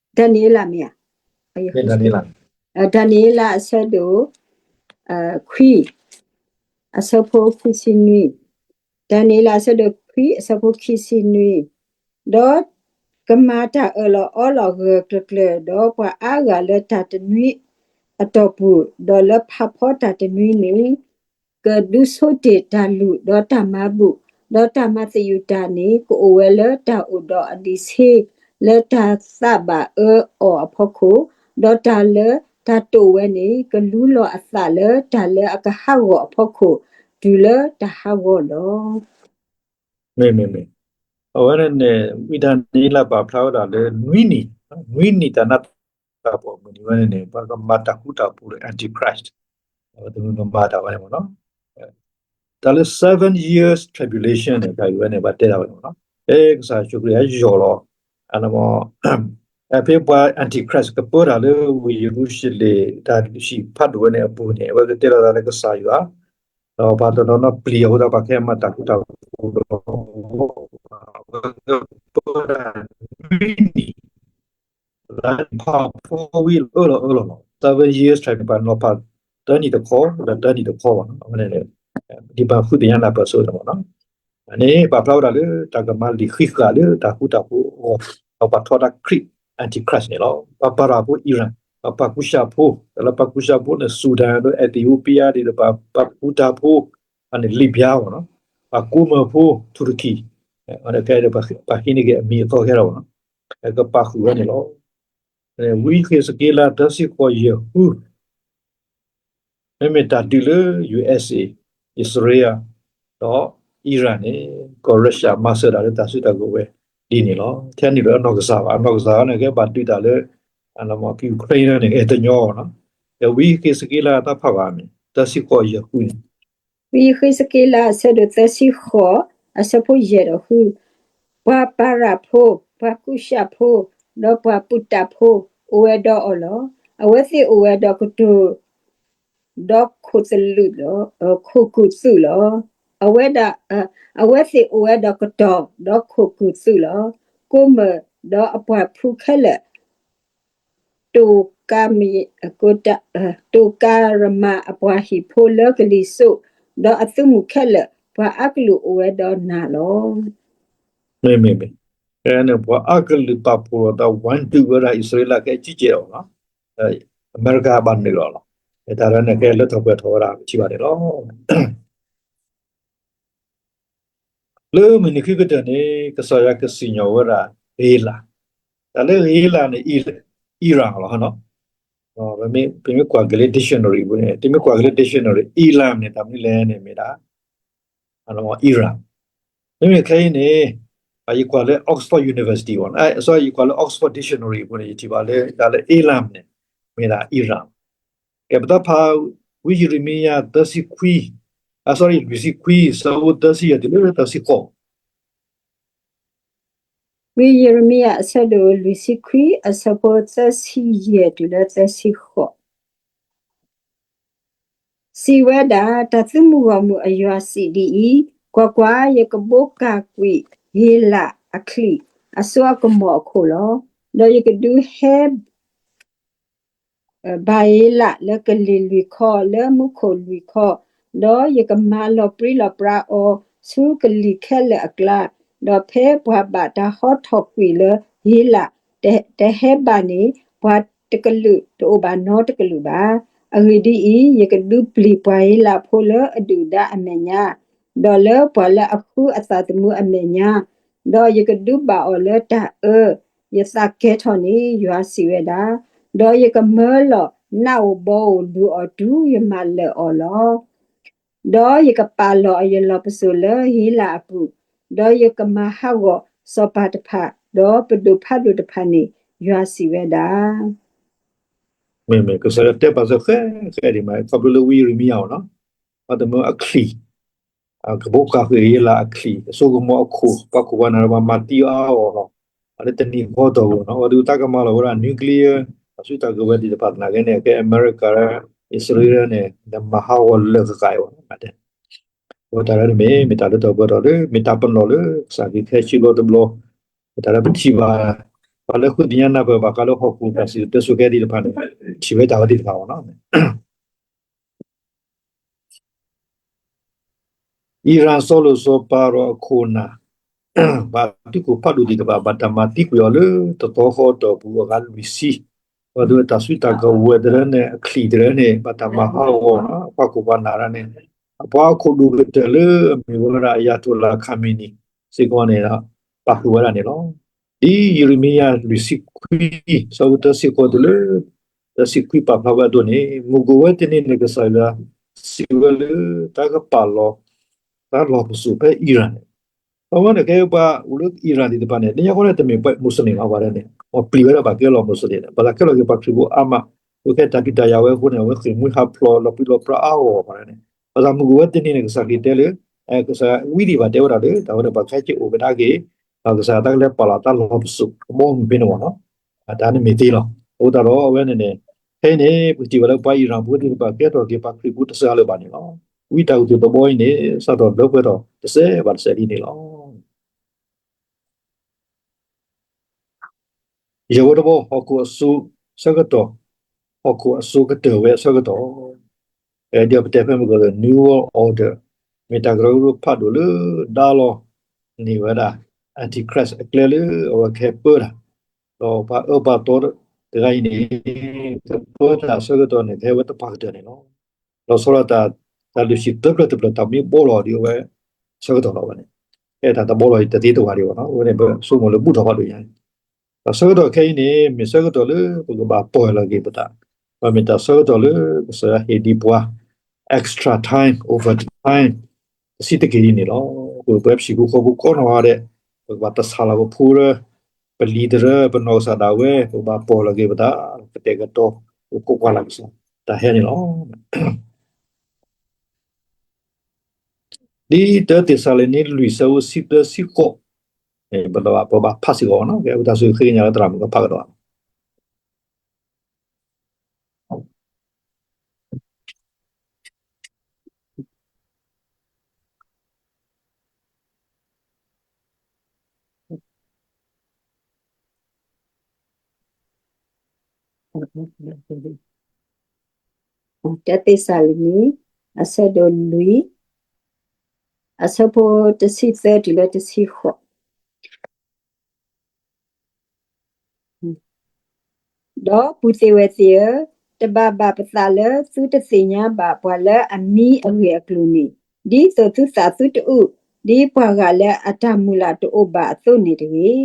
ဒၤနံးယ့လးမ့ၢ်ဧါ, ဒၤနံးယ့လး ဒၤနံးယ့လးအဆၢဒိၣ် ခွံ အဆၢဖိခံဆံနွံ, ဒၤနံးယ့လးအဆၢဒိၣ်ခွံအဆၢဖိခံဆံနွံ, ဒီးကမၤတၢ်အၢၣ်လီၤအီလီၤဂၢၢ်ကျၢၤကျၢၤ, ဒီးပှၤအါဂၤလၢတၢ်တနွံအတီၢ်ပူၤ, ဒီးလၢဖးဖီတၢ်တနွံန့ၣ် ကဒုးဆိတ့ၢ်တၢ်လုၢ်ဒီးတၢ်မၤဘူၣ်, ဒီးတၢ်မၤသယုၢ်တၢ်န့ၣ် ကအိၣ်ဝဲလၢတၢ်အိၣ်ဒီးအလံာ်ဆ့ လၢတၢ်သးဘၣ်အၢအီၤအဖီခိၣ်, ဒီးတၢ်လၢတၢ်တိာ်ဝဲန့ၣ် ကလူလီၤအသးလၢတၢ်လၢအကဟးဂီၤအဖီခိၣ် တုၤလၢတၢ်ဟးဂီၤလီၤ. မ့ၢ်မ့ၢ်မ့ၢ်, အဝဲန့ၣ်န့ၣ် ဝံဒၤနံးယ့လးပာ်ဖျါဝဲဒၣ်လၢနွံနံၤ နွံနံၣ်တၢ်နးတၢ်ဖှီၣ်အမုၢ်နံၤဝဲန့ၣ်န့ၣ် ပှၤကမၤတၢ်ဃူတၢ်ဖိးဒီး Antichrist, ပှၤကမၤတၢ်ဝဲန့ၣ်မ့ၢ်နီၤ. တၢ်လၢ seven years tribulation န့ၣ် တၢ်အံၤဝဲန့ၣ် ပှၤတဲတၢ်ဝဲန့ၣ်မ့ၢ်နီၤ. ဖဲကစၢ်ယ့ၣ်ၡူးခရံာ်ဟဲယီၢ်လီၤ ဖဲပှၤ Antichrist ကပၢတၢ်လၢဝ့ၢ်ယရူၤၡလ့ၣ် တၢ်ဆံးဖးဒိၣ်ဝဲန့ၣ်အပူၤန့ၣ် အဝဲကတဲလီၤတၢ်လၢကစၢ်ယွၤ ဒီးပှၤတနီၤနီၤပျံၤအဃိသတး ပှၤကဟဲမၤတၢ်ဃူတၢ်ဖိးဒီး အဝဲကပၢတၢ်နွံနံၣ် လါဖးဖီဝံၤလီၤအၢလီၤအၢလီၤလီၤ. Seven years tribulation ပှၤနီၤဖး တၢနံၣ်တခီ ဒီးတၢနံၣ်တခီဘၣ်နီၤ. အဝဲန့ၣ် ဒ်ပဃုသ့ၣ်ညါနၢ်ပၢၢ်အသိးန့ၣ်မ့ၢ်နီၤ. အန့ၣ် ပာ်ဖျါဝဲဒၣ်လၢတၢ်ကမၤလံာ်ဃံးဃာ်လၢတၢ်ဃူတၢ်ဖိးအဂီၢ် ဒီးပှၤထီဒါခရံာ် Antichrist န့ၣ်လီၤ. ပှၤပၤရၤဖိ Iran, ပှၤပှၤကူၡးဖိ, တၢ်လၢပှၤကူၡးဖိန့ၣ် Sudan ဒီး Ethiopia ဒ်ဒီးပှၤပာ်ဃူတၢ်ဖိ အန့ၣ် Libya မ့ၢ်နီၤ, ပှၤကူမၢဖိ Turkey, ခဲအံၤဒီးပှၤဟံးန့ၢ်က့ၤအမံၤအသီခဲလၢာ်မ့ၢ်နီၤ, ကပာ်ဃုာ်ဝဲန့ၣ်လီၤ. ဝံဃ့းစက့လး သၢဆံဃိး ယဲၢ်ဃု မ့မ့ၢ်တၢ်ဒုးလၢ ယူအ့စ့ၣ်, အံၣ်စရ့လး, ဒီး Iran န့ၣ် ကီၢ် Russia မၤစၢၤတၢ်လၢတၢ်စုတၢ်ကဝဲၤဒ်န့ၣ်လီၤ. ထဲန့ၣ်ဒီးအနီၢ်ကစၢ်ဘၣ်, အနီၢ်ကစၢ်န့ၣ် ကဲဘၣ်ဒုးတၢ်လၢ Ukraine န့ၣ် ကဲတညီဘၣ်နီၤ. ဒီးဝံဃ့းစက့လးတၢ်ဖးဘၣ်မ့ၢ် သၢဆံဃိး ယဲၢ်ဃုန့ၣ် ဝံဃ့းစက့လး အဆၢဒိၣ်သၢဆံဃိး အဆၢဖိယဲၢ်ဒီးဃု, ပှၤပၤရၤဖိ, ပှၤကူၡးဖိ, ဒီးပှၤပူၤတၢ်ဖိ အိၣ်ဝဲဒီးအီၤလီၤ. အဝဲသ့ၣ်အိၣ်ဝဲဒီးကတိၤ ဒီးခိၣ်သလုးလီၤ, ခိၣ်ကူၣ်သူၣ်လီၤ. အဝဲဒၣ်, အဝဲသ့ၣ်အိၣ်ဝဲဒီးကတီၤ ဒီးခိၣ်ကူၣ်သူၣ်လီၤ. ကိးမုၢ်ဒီးအပှၤဖုခဲလၢာ် တိၢ်ကၤ, တိၢ်ကၤရမၤအပှၤဟံၣ်ဖိလၢကလံၤစိး, ဒီးအသုးမုၢ်ခဲလၢာ် ပှၤအါကလုာ်အိၣ်ဝဲဒီးနၤလီၤ. မ့မ့ၢ်, မ့မ့ၢ်, ဖဲန့ၣ်ပှၤအါကလုာ်ပာ်ဖှိၣ်လီၤတၢ်ဝဲဒုးဝဲဒၣ်အံၣ်စရ့လးခဲအံၤကဲးအီၤလီၤ. အမဲရကၤဘၣ်နုာ်လီၤလီၤ. တၢ်ဒ်န့ၣ်ကဲလၢထီၣ်ပှဲၤထီၣ်ဝဲဒၣ်ပထံၣ်ဘၣ်န့ၣ်လီၤ. လၢမုၢ်နံၤခံကတၢၢ်န့ၣ် ကစၢ်ယွၤကစံၣ်ညီၣ်ဝဲဒၣ် ဂ့ၤလး, တၢ်လၢဂ့ၤလးန့ၣ် Iran လီၤ. ပမ့ၢ်ကွၢ်က့ၤလၢ dictionary အပူၤန့ၣ်, တမ့ၢ်ကွၢ်က့ၤလၢ dictionary, Iran န့ၣ် တၢ်မနုၤလဲၣ်န့ၣ် မ့ၢ်ဒၣ် Iran. မ့မ့ၢ်ခဲအံၤန့ၣ် ယကွၢ်လၢ Oxford University, ယကွၢ်လၢ Oxford Dictionary အပူၤန့ၣ် ယထံၣ်ဘၣ်လၢ တၢ်လၢ Iran န့ၣ် မ့ၢ်ဒၣ် Iran. ကဲပတၢ်ဖး ဝံယံးရမံယၤ သၢဆံခွံ, အ sorry, လွံၢ်ဆံခွံ ဆၢဖိသၢဆံယဲၢ်တုၤလၢသၢဆံဃိး. ဝံယံးရမံယၤ အဆၢဒိၣ်လွံၢ်ဆံခွံ အဆၢဖိသၢဆံယဲၢ်တုၤလၢသၢဆံဃိး. စံးဝဲဒၣ်, တၢ်သုးမုၢ်ဂီၢ်မုၢ်အယွၤစံးဒ်အံၤ, ကွၢ်ကွၢ်, ယကဘိးကၢ်ကွံာ် ဂ့ၤလးအချံၣ် အစိအကမီၤအခိၣ်လီၤ. ဒီးယကဒုးဟဲ ဘၤဧလးလၢကလံၤလွံၢ်ခီ လၢမူခိၣ်လွံၢ်ခီ, ဒီးယကမၤလီၤပြံလီၤပြါအီၤဆူကလံၤခဲလၢာ်အကျါ, ဒီးဖဲပှၤဘၣ်တၢ်ဟီထီၣ်ကွံာ်လၢဂ့ၤလး တဟဲဘၣ်န့ၣ် ပှၤတကလုာ်တအိၣ်ဘၣ်နီတကလုာ်ဘၣ်. အဂ့ၢ်ဒ်အံၤ, ယကဒုးပျံၤပှၤဧလးဖိလၢအဒုၣ်ဒါအမဲာ်ညါ, ဒီးလၢပှၤလၢအဃုအသးသမူအမဲာ်ညါ, ဒီးယကဒုးဘၣ်အီၤလၢတၢ်အၢ ယသးကဲထီၣ်န့ၣ် ယွၤစံးဝဲဒၣ်, ဒီးယကမၢလီၤနးဧိၤဘီဧိၤ လုၢ်အီၤတုၤယမၤလၢာ်အီၤလီၤ. ဒီးယကပာ်လီၤအယလီၢ်ပစိာ်လၢဂ့ၤလးအပူၤ, ဒီးယကမၤဟးဂီၤစီၤပၤတဖၣ်, ဒီးပဒိၣ်ဖးဒိၣ်တဖၣ်န့ၣ် ယွၤစံးဝဲဒၣ်. မ့မ့ၢ်ကစၢ်ယွၤတဲပာ်စၢၤဃဲဃဲဒံးမး ခီဖျိလၢဝံယံးရမံယၤအီၤနီၤ, ပှၤတမၢအချံၣ် ကဘိးကၢ်ဃ့ၢ်ဂ့ၤလးအချံၣ် အစိကမီၤအခိၣ် ပှၤခိၣ်ပှၤနၢ်ဒီးပှၤမၤသံအီၤအါဂီၢ်လီၤ. အလၢတနံၤဃီတီၢ်ပူၤနီၤ အဝဲဒုးတၢ်ကမၤလီၤဝဲဒၣ် nuclear တၢ်စုတၢ်ကဝဲၤသ့ၣ်တဖၣ်သနာ်က့န့ၣ် ကဲအမဲရကၤ အံၣ်စရ့လးန့ၣ် နမၤဟးဂီၤလၢာ်ကကးအံၤဘၣ်နီၤ အဝဲတၢ်လၢန့ၣ်မ့ၢ် မ့ၢ်တၢ်လၢထီၣ်ပှဲၤထီၣ်လၢ မ့ၢ်တၢ်ပနီၣ်လၢ ကစၢ်ခရံာ်ဟဲဆူလီၤတဘျီ, မ့ၢ်တၢ်လၢပထံၣ်ဘၣ် ပှၤလၢဃုသ့ၣ်ညါနၢ်ပၢၢ်ဘၣ်ဃးလၢဟီၣ်ခိၣ်တၢ်စံၣ်စိၤတဲစိၤခဲသ့ၣ်တဖၣ်န့ၣ် ထံၣ်ဝဲတၢ်ဝဲသ့ၣ်တဖၣ်အီၤနီၤ အံရၣ်စီၤလိၤစီၤပၤဒီးအခိၣ်အနၢ် ဘၣ်သုးခိၣ်ဖးဒိၣ်သ့ၣ်တဖၣ် ဘၣ်တၢ်မၤသံကွံာ်အီၤလၢတသီဃီအတီၢ်ပူၤအဂၤလွံၢ်ဆံ, ပှၤဒုးတၢ်စုတၢ်ကဝဲၤတဖၣ်န့ၣ် အချံၣ်တဖၣ်န့ၣ် ဘၣ်တၢ်မၤဟးဂီၤ ပှၤခိၣ်ပှၤနၢ်တဖၣ်န့ၣ် အပှၤအခိၣ်ဒိၣ်ကတၢၢ်လၢအမ့ၢ်ဝဲဒၣ် အယၤထိၣ်လၣ်ခၤမံးနံး စ့ၢ်ကီးန့ၣ် ပာ်ဃုာ်ဝဲဒၣ်န့ၣ်လီၤ. ဒ်ယံးရမံယၤလွံၢ်ဆံခွံ ဆၢဖိသၢဆံဃိးတုၤလၢ သၢဆံခွံပာ်ဖျါဝဲအသိးန့ၣ် မုၢ်ကအိၣ်ဝဲတနံၤန့ၣ် ကစၢ်ယွၤစံးဝဲလၢ တၢ်ကပာ်လီၤ တၢ်လီၢ်ပစိာ်ဖဲအံရၣ်န့ၣ် အဝဲန့ၣ်ကဲပှၤအိၣ်လၢ Iran သ့ၣ်တဖၣ်န့ၣ် တညါဃီန့ၣ် တမ့ၢ်ပှၤ Muslim ဘၣ် ပှၤဒၣ်န့ၣ် ပျံၤဝဲဒၣ်ဘၣ်ကဲလီၤ Muslim န့ၣ် ဘၣ်သးခဲလီၤက့ၤပှၤခရံာ်ဖိအါမး, အဝဲခဲတၢ်ဒုးတၢ်ယၤဝဲအဃိန့ၣ် အဝဲဃ့ၢ်မှံဟးဖျိး လီၤပြံလီၤပြါအါဂီၢ် ပှၤဒၣ်န့ၣ် ဘၣ်သးမုၢ်ကအိၣ်ဝဲတနံၤန့ၣ် ကစၢ်ခရံာ်တဲလၢ ကစၢ်ဝံသ့ၣ်တဖၣ်တဲဝဲဒၣ်လၢ တၢ်ဝဲန့ၣ် ပှၤခဲက့ၤအိၣ်ကဒါက့ၤ ဒီးကစၢ်တၢ်ကလဲၤပာ်လီၤတၢ်လီၤပစိာ် အဘီအမုၢ်ဖဲန့ၣ်မ့ၢ်နီၤ, တၢ်န့ၣ်မ့ၢ်သ့လီၤ. အဃိသတးဒီးအဝဲန့ၣ်န့ၣ် ဖဲအံၤန့ၣ် ပကထံၣ်ဘၣ်လၢပှၤ Iran ဖိသ့ၣ်တဖၣ် ကဲထီၣ်က့ၤပှၤခရံာ်ဖိတစှၤလၢၤဘၣ်န့ၣ်လီၤ. ဝံတၢ်အုၣ်သးသဘီအံၤန့ၣ် စးထီၣ်လၢပှဲၤထီၣ်တစဲးဘၣ်တစဲးဒ်န့ၣ်လီၤ. ယဲၢ်ဝီတဘီ ဟီၣ်ခိၣ်အစိၤဆၢကတီၢ်, ဟီၣ်ခိၣ်အစိၤကတၢၢ်ဝဲအဆၢကတီၢ်, ဒီးပတဲဖဲမုၢ်ကီၢ်လၢ New World Order မ့ၢ်တၢ်ကရၢကရိဖးဒိၣ်လၢဒါလီၤန့ၢ်ဝဲဒၣ် Antichrist အကျဲလၢအဝဲကဟဲပၢတၢ်, ဒီးပှၤအၢပှၤသီတဂၤအံၤန့ၣ် ကပၢတၢ်အဆၢကတီၢ်န့ၣ် ကဟဲဝဲသပှၢ်ကတၢၢ်န့ၣ်လီၤ. ဒီးဆီလီၤတၢ် တၢ်လုၢ်ဟံၣ်သၢဖျၢၣ်တဖျၢၣ် တၢ်မ့ၢ်ဘှီလီၤဒ်အဝဲ ဆၢကတီၢ်လီၤဝဲန့ၣ်, အဲၣ်တၢ်တဘှီလီၤအံၤတသ့တဝၢ်ဒံးဘၣ်နီၤ, အဝဲန့ၣ်ပဆိကမိၣ်လၢဘူၣ်ထီၣ်ဖးဒိၣ်ညါ, ဒီးဆၢကတီၢ်ခဲအံၤန့ၣ် မ့ၢ်ဆၢကတီၢ်လၢပကဘၣ်ပီၢ်လီၤက့ၤပသး, ဒီးမ့ၢ်တၢ်ဆၢကတီၢ်လၢကစၢ်ယွၤဟ့ၣ်ဒံးပှၤ extra time, overtime တဆံးတက့ၢ်ဒ်န့ၣ်လီၤ. ပဝဲပှၤဖံးခိၣ်ဃီဖိကိးနီၢ်ဂၤဒဲး ပကဘၣ်သဆၣ်လီၤပဖိရၢ, ပလံၤတရၢ, ပနီၢ်ကစၢ်ဒၣ်ဝဲ ပကဘၣ်ပီၢ်လီၤက့ၤပသး, ကတဲာ်ကတီၤ ပကိးကွၢ်လၢ်ကစၢ် တၢ်ဟဲန့ၣ်လီၤ. ဒ်တၢသ့းစၤလနံ လွံၢ်ဆၢဖိဆံသၢဆံဃိး, ပဘၣ်ဖးစ့ၢ်ကီးနီၤ, ကဲဝံသးစူၤဃ့ကညးလၢသရၣ်မုၣ်ကဖးကဒီး တၢသ့းစၤလနံ အဆၢဒိၣ်လွံၢ်, အဆၢဖိတဆံသၢတုၤလၢတဆံဃိး. ဒီးပုၢ်သ့ၣ်ဝဲၢ်သ့ၣ်ဧၢ, တဘၣ်ဘၣ်ပသးလၢသုတသ့ၣ်ညါဘၣ်ပှၤလၢအမံအဂ့ၢ်အကျိၤန့ၣ်, ဒ်သိးသုသးသုတအုၣ်, ဒ်ပှၤဂၤလၢအတၢ်မုၢ်လၢ်တအိၣ်ဘၣ်အသိးန့ၣ်တဂ့ၤ.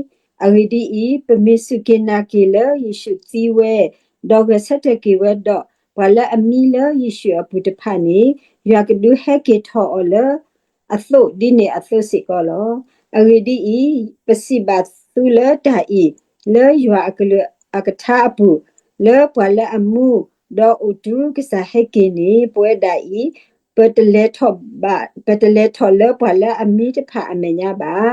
အဂ့ၢ်ဒ်အံၤ, ပမ့ၢ်စူၢ်က့ၤနာ်က့ၤလၢယ့ၣ်ၡူးသံဝဲ, ဒီးဂဲၤဆၢထၢၣ်က့ၤဝဲဒီး ပှၤလၢအမံလၢယ့ၣ်ၡူးအပူၤတဖၣ်န့ၣ်, ယွၤကဒုးဟဲက့ၤထီၣ်အီၤလၢ အသိးဒ်န့ၣ်အသိးစ့ၢ်ကီးလီၤ. အဂ့ၢ်ဒ်အံၤ, ပစံးဘၣ်သုလၢတၢ်အံၤ, လၢယွၤအကလုၢ်အကထါအပူၤ, လၢပှၤလၢအမူ, ဒီးအိၣ်တုၤကစၢ်ဟဲက့ၤန့ၣ်, ပဝဲဒၣ်အံၤ, ပတလဲၤထီၣ်လၢပှၤလၢအမံတဖၣ်အမဲာ်ညါဘၣ်.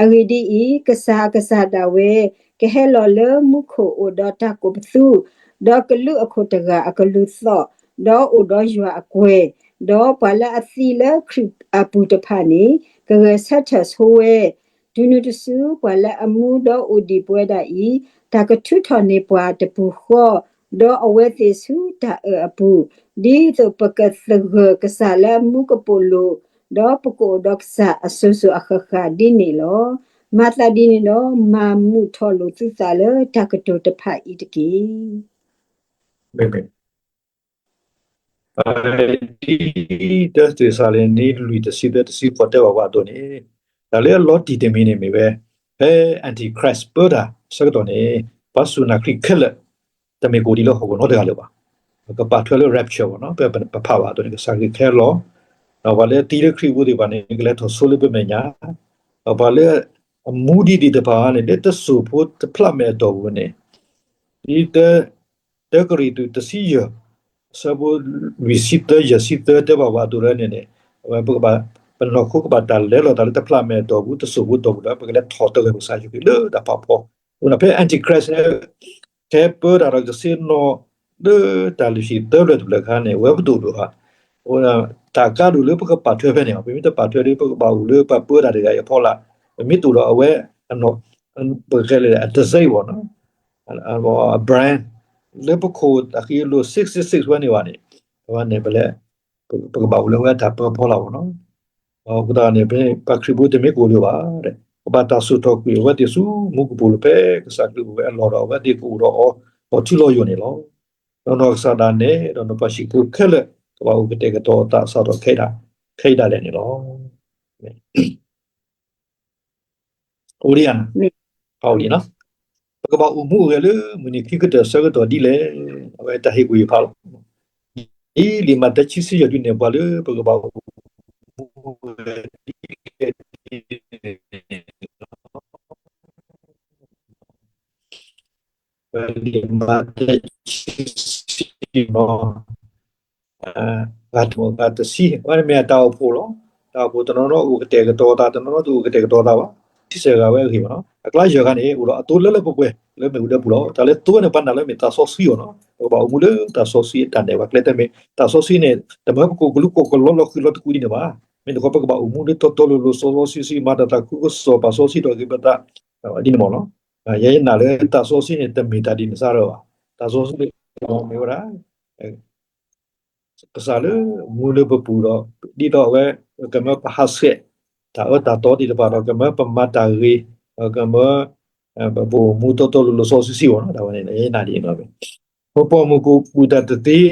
အဂ့ၢ်ဒ်အံၤ, ကစၢ်အကစၢ်ဒၣ်ဝဲ ကဟဲလီၤလၢမူခိၣ်အိၣ်ဒီးတၢ်ကိးပသူ, ဒီးကလူးအခိၣ်တဂၤအကလူးသီၣ်, ဒီးအိၣ်ဒီးယွၤအကွဲၤ, ဒီးပှၤလၢအသံလၢခရံာ်အပူၤတဖၣ်န့ၣ်, ကဂဲၤဆၢထၢၣ်ဆိဝဲ, တုၤနုၤတစုပှၤလၢအမူဒီးအိၣ်ဒံးပဝဲဒၣ်အံၤ, တၢ်ကထုးထီၣ်န့ၢ်ပှၤတပူၤဃီ, ဒီးအဝဲသ့ၣ်ဆူတၢ်အၢၣ်အပူၤ, ဒ်သိးပကသဂၢၢ်ကစၢ်လၢအမူကပိာ်လိၤ, ဒီးပကအိၣ်ဒီးကစၢ်အစိၤစိၤအဃၣ်ဃၣ်ဒ်န့ၣ်လီၤ. မၤသးဒ်န့ၣ်ဒီး မၤမုာ်ထီၣ်လိာ်သုသးလၢတၢ်ကတိၤတဖၣ်အံၤတက့ၢ်. ဒ်တၢသ့းစၤလနံ လွံၢ်တဆံသၢတဆံဃိးတဲဘၣ်ပှၤအသိးန့ၣ်, တၢ်လၢအလီၤတံၢ်တမံၤန့ၣ်မ့ၢ်ဝဲ, ဖဲ Antichrist ပၢတၢ်ဆၢကတီၢ်န့ၣ်, ပှၤစူၢ်နာ်ခရံာ်ခဲလၢာ် တမ့ၢ်ကအိၣ်ဒံးလၢဟီၣ်ခိၣ်နီတဂၤလၢၤဘၣ်. ကပာ်ထွဲလၢ rapture ဘၣ်နီၤ, ဖဲပဖးဘၣ်အသိးန့ၣ် ကစၢ်ခရံာ်ကဟဲလီၤ, ဒီးပှၤလၢသံလၢခရံာ်အပူၤသ့ၣ်တဖၣ်န့ၣ် ကလဲၤထီၣ်ဆိလၢပမဲာ်ညါ, ဒီးပှၤလၢအမူဒံးသ့ၣ်တဖၣ်န့ၣ် လၢတစိၢ်ဖိတဖျးမဲာ်အတီၢ်ပူၤန့ၣ်, ဒ်တၢ တၢကရံၣ်သူးတဆံယဲၢ်, အဆၢဖိလွံၢ်ဆံသၢ ယဲၢ်ဆံသၢ တဲဘၣ်ပှၤအသိးလၢန့ၣ်န့ၣ်, အဝဲပကဘၣ်, ပနီၢ်ခိကဘၣ်တၢ်လဲၤလီၤသးလၢတဖျးမဲာ်အတီၢ်ပူၤ တစိၢ်ဖိတီၢ်ပူၤဒီး ပကလဲၤထီၣ်တဂဲၤပကစၢ်ယ့ၣ်ၡူးခရံာ်လၢတၢ်ဖးဖီ, အဃိန့ၣ်ဖဲ Antichrist န့ၣ် ကဟဲပၢတၢ်ဒီးကသ့ၣ်နီၣ်လၢတၢ်လုၢ်ဟံၣ်သၢဖျၢၣ်တဖျၢၣ်အခါန့ၣ် အဝဲပတအိၣ်ဒံးဘၣ်. အဃိ တၢ်ကါဒိၣ်လၢပကပာ်ထွဲဖဲန့ၣ်, ပမ့ၢ်တပာ်ထွဲဒီး ပကဘၣ်အိၣ်လၢပှၤပၢတၢ်တဂၤအံၤအဖီလာ်, ပမ့ၢ်တအိၣ်ဒီးအဝဲ ပကလဲၤလၢအတစဲးဘၣ်နီၤ, အ brand လၢပခိၣ်အဃံအလိၢ် six six six ဝဲန့ၣ်ဘၣ်န့ၣ်, အဝဲန့ၣ် ပလဲၤ, ပကဘၣ်အိၣ်လၢအဝဲတၢ်ပၢအဖီလာ်ဘၣ်နီၤ. အဃိသတးန့ၣ် ပှၤခရံာ်ဖိတမ့ၢ်ကအိၣ်လၢၤဘၣ်, ကဘၣ်တၢ်စိာ်ထီၣ်ကွံာ်အဝဲသ့ၣ်ဆူမူကပိာ်လိၤဖဲကစၢ်ခရံာ်အိၣ်ဝဲအလီၢ်ဒီး အဝဲသ့ၣ်ကအိၣ်ဒီးအီၤ လီၤထူလီၤယိာ်န့ၣ်လီၤ. ဒီးနီၢ်ကစၢ်ဒၣ်နဲ ဒီးနီၢ်ပှၤဟံၣ်ဖိခဲလၢာ် ကဘၣ်အိၣ်ကတဲာ်ကတီၤအသးစးထီၣ် ခဲအံၤဒၣ်လဲာ်န့ၣ်လီၤ. အိၣ်ဒံးဧါ, အိၣ်ဒံးနီၤ, ပကဘၣ်အိၣ်မူအိၣ်ဂဲၤလၢ မုၢ်နံၤခံကတၢၢ်ဆၢကတီၢ်ဒ်လဲၣ်, အဝဲတၢ်ဟ့ၣ်ကူၣ်ဟ့ၣ်ဖးလီၤ. ဒ်လံာ်မးသဲ ခံဆံယဲၢ် ဒုးနဲၣ်ပှၤလၢ ပကဘၣ်အိၣ်မူအိၣ်ဂဲၤဒ်လဲၣ်န့ၣ် လံာ်မးသဲ ဆံဆံ နီၤ ဂၤတဆံ အဝဲန့ၣ်မ့ၢ်အတၢ်အိၣ်ဖှိၣ်လီၤ. တၢ်အိၣ်ဖှိၣ်တနီၤနီၤအိၣ်ကတဲာ်ကတီၤသး တနီၤနီၤတအိၣ်ကတဲာ်ကတီၤသးဘၣ်. ဆံဆဲးဂၤဝဲအဂ့ၢ်ဘၣ်နီၤ အကျါယဲၢ်ဂၤန့ၣ် အိၣ်ဒီးအသိလၢလၢပှဲၤပှဲၤ လၢမ့ၣ်အူဒၢပူၤလီၤ. တၢ်လၢသိန့ၣ် ပှၤနာ်လၢမ့ၢ်သးစီဆှံအီၤနီၤ ပကဘၣ်အိၣ်မူလၢတၢ်စီဆှံအတၢ်ဒဲးဘးကျဲ တၢ်မ့ၢ် တၢ်စီဆှံန့ၣ် တမ့ၢ်ပကအိၣ်ကလုာ်ကိးကလီလီၤဃံၤလီၤတကူးဒ်န့ၣ်ဘၣ်. မ့ၢ်တခီပကဘၣ်အိၣ်မူလၢတီတီလိၤလိၤ စီစီဆှံဆှံ မၤတၢ်သးခုကစီၣ် ပာ်စီဆှံဒီးဂ့ၤပသး ဒ်န့ၣ်မ့ၢ်နီၤ. ယဲယနာ်လၢ တၢ်စီဆှံန့ၣ် တမ့ၢ်တၢ်ဒ်န့ၣ်စ့ၢ်ကီးဘၣ်. တၢ်စီဆှံန့ၣ် မ့ၢ်ဝဲဒၣ် ကစၢ်လၢမူလၢပပူၤဒီး ဒ်သိးအဝဲ ကမၢပဟးဆှဲး တၢ်အၢတၢ်သီသ့ၣ်တဖၣ်ဒီး ကမၢပမၤတၢ်ဂ့ၤ ကမၢ ပအိၣ်မူတီတီလိၤလိၤစီဆှံဆှံအီၤနီၤ တၢ်ဝဲန့ၣ် ယဲယနာ်ဒ်န့ၣ်လီၤ. ပပိာ်မုၣ်ကူၣ်တၢ်တသ့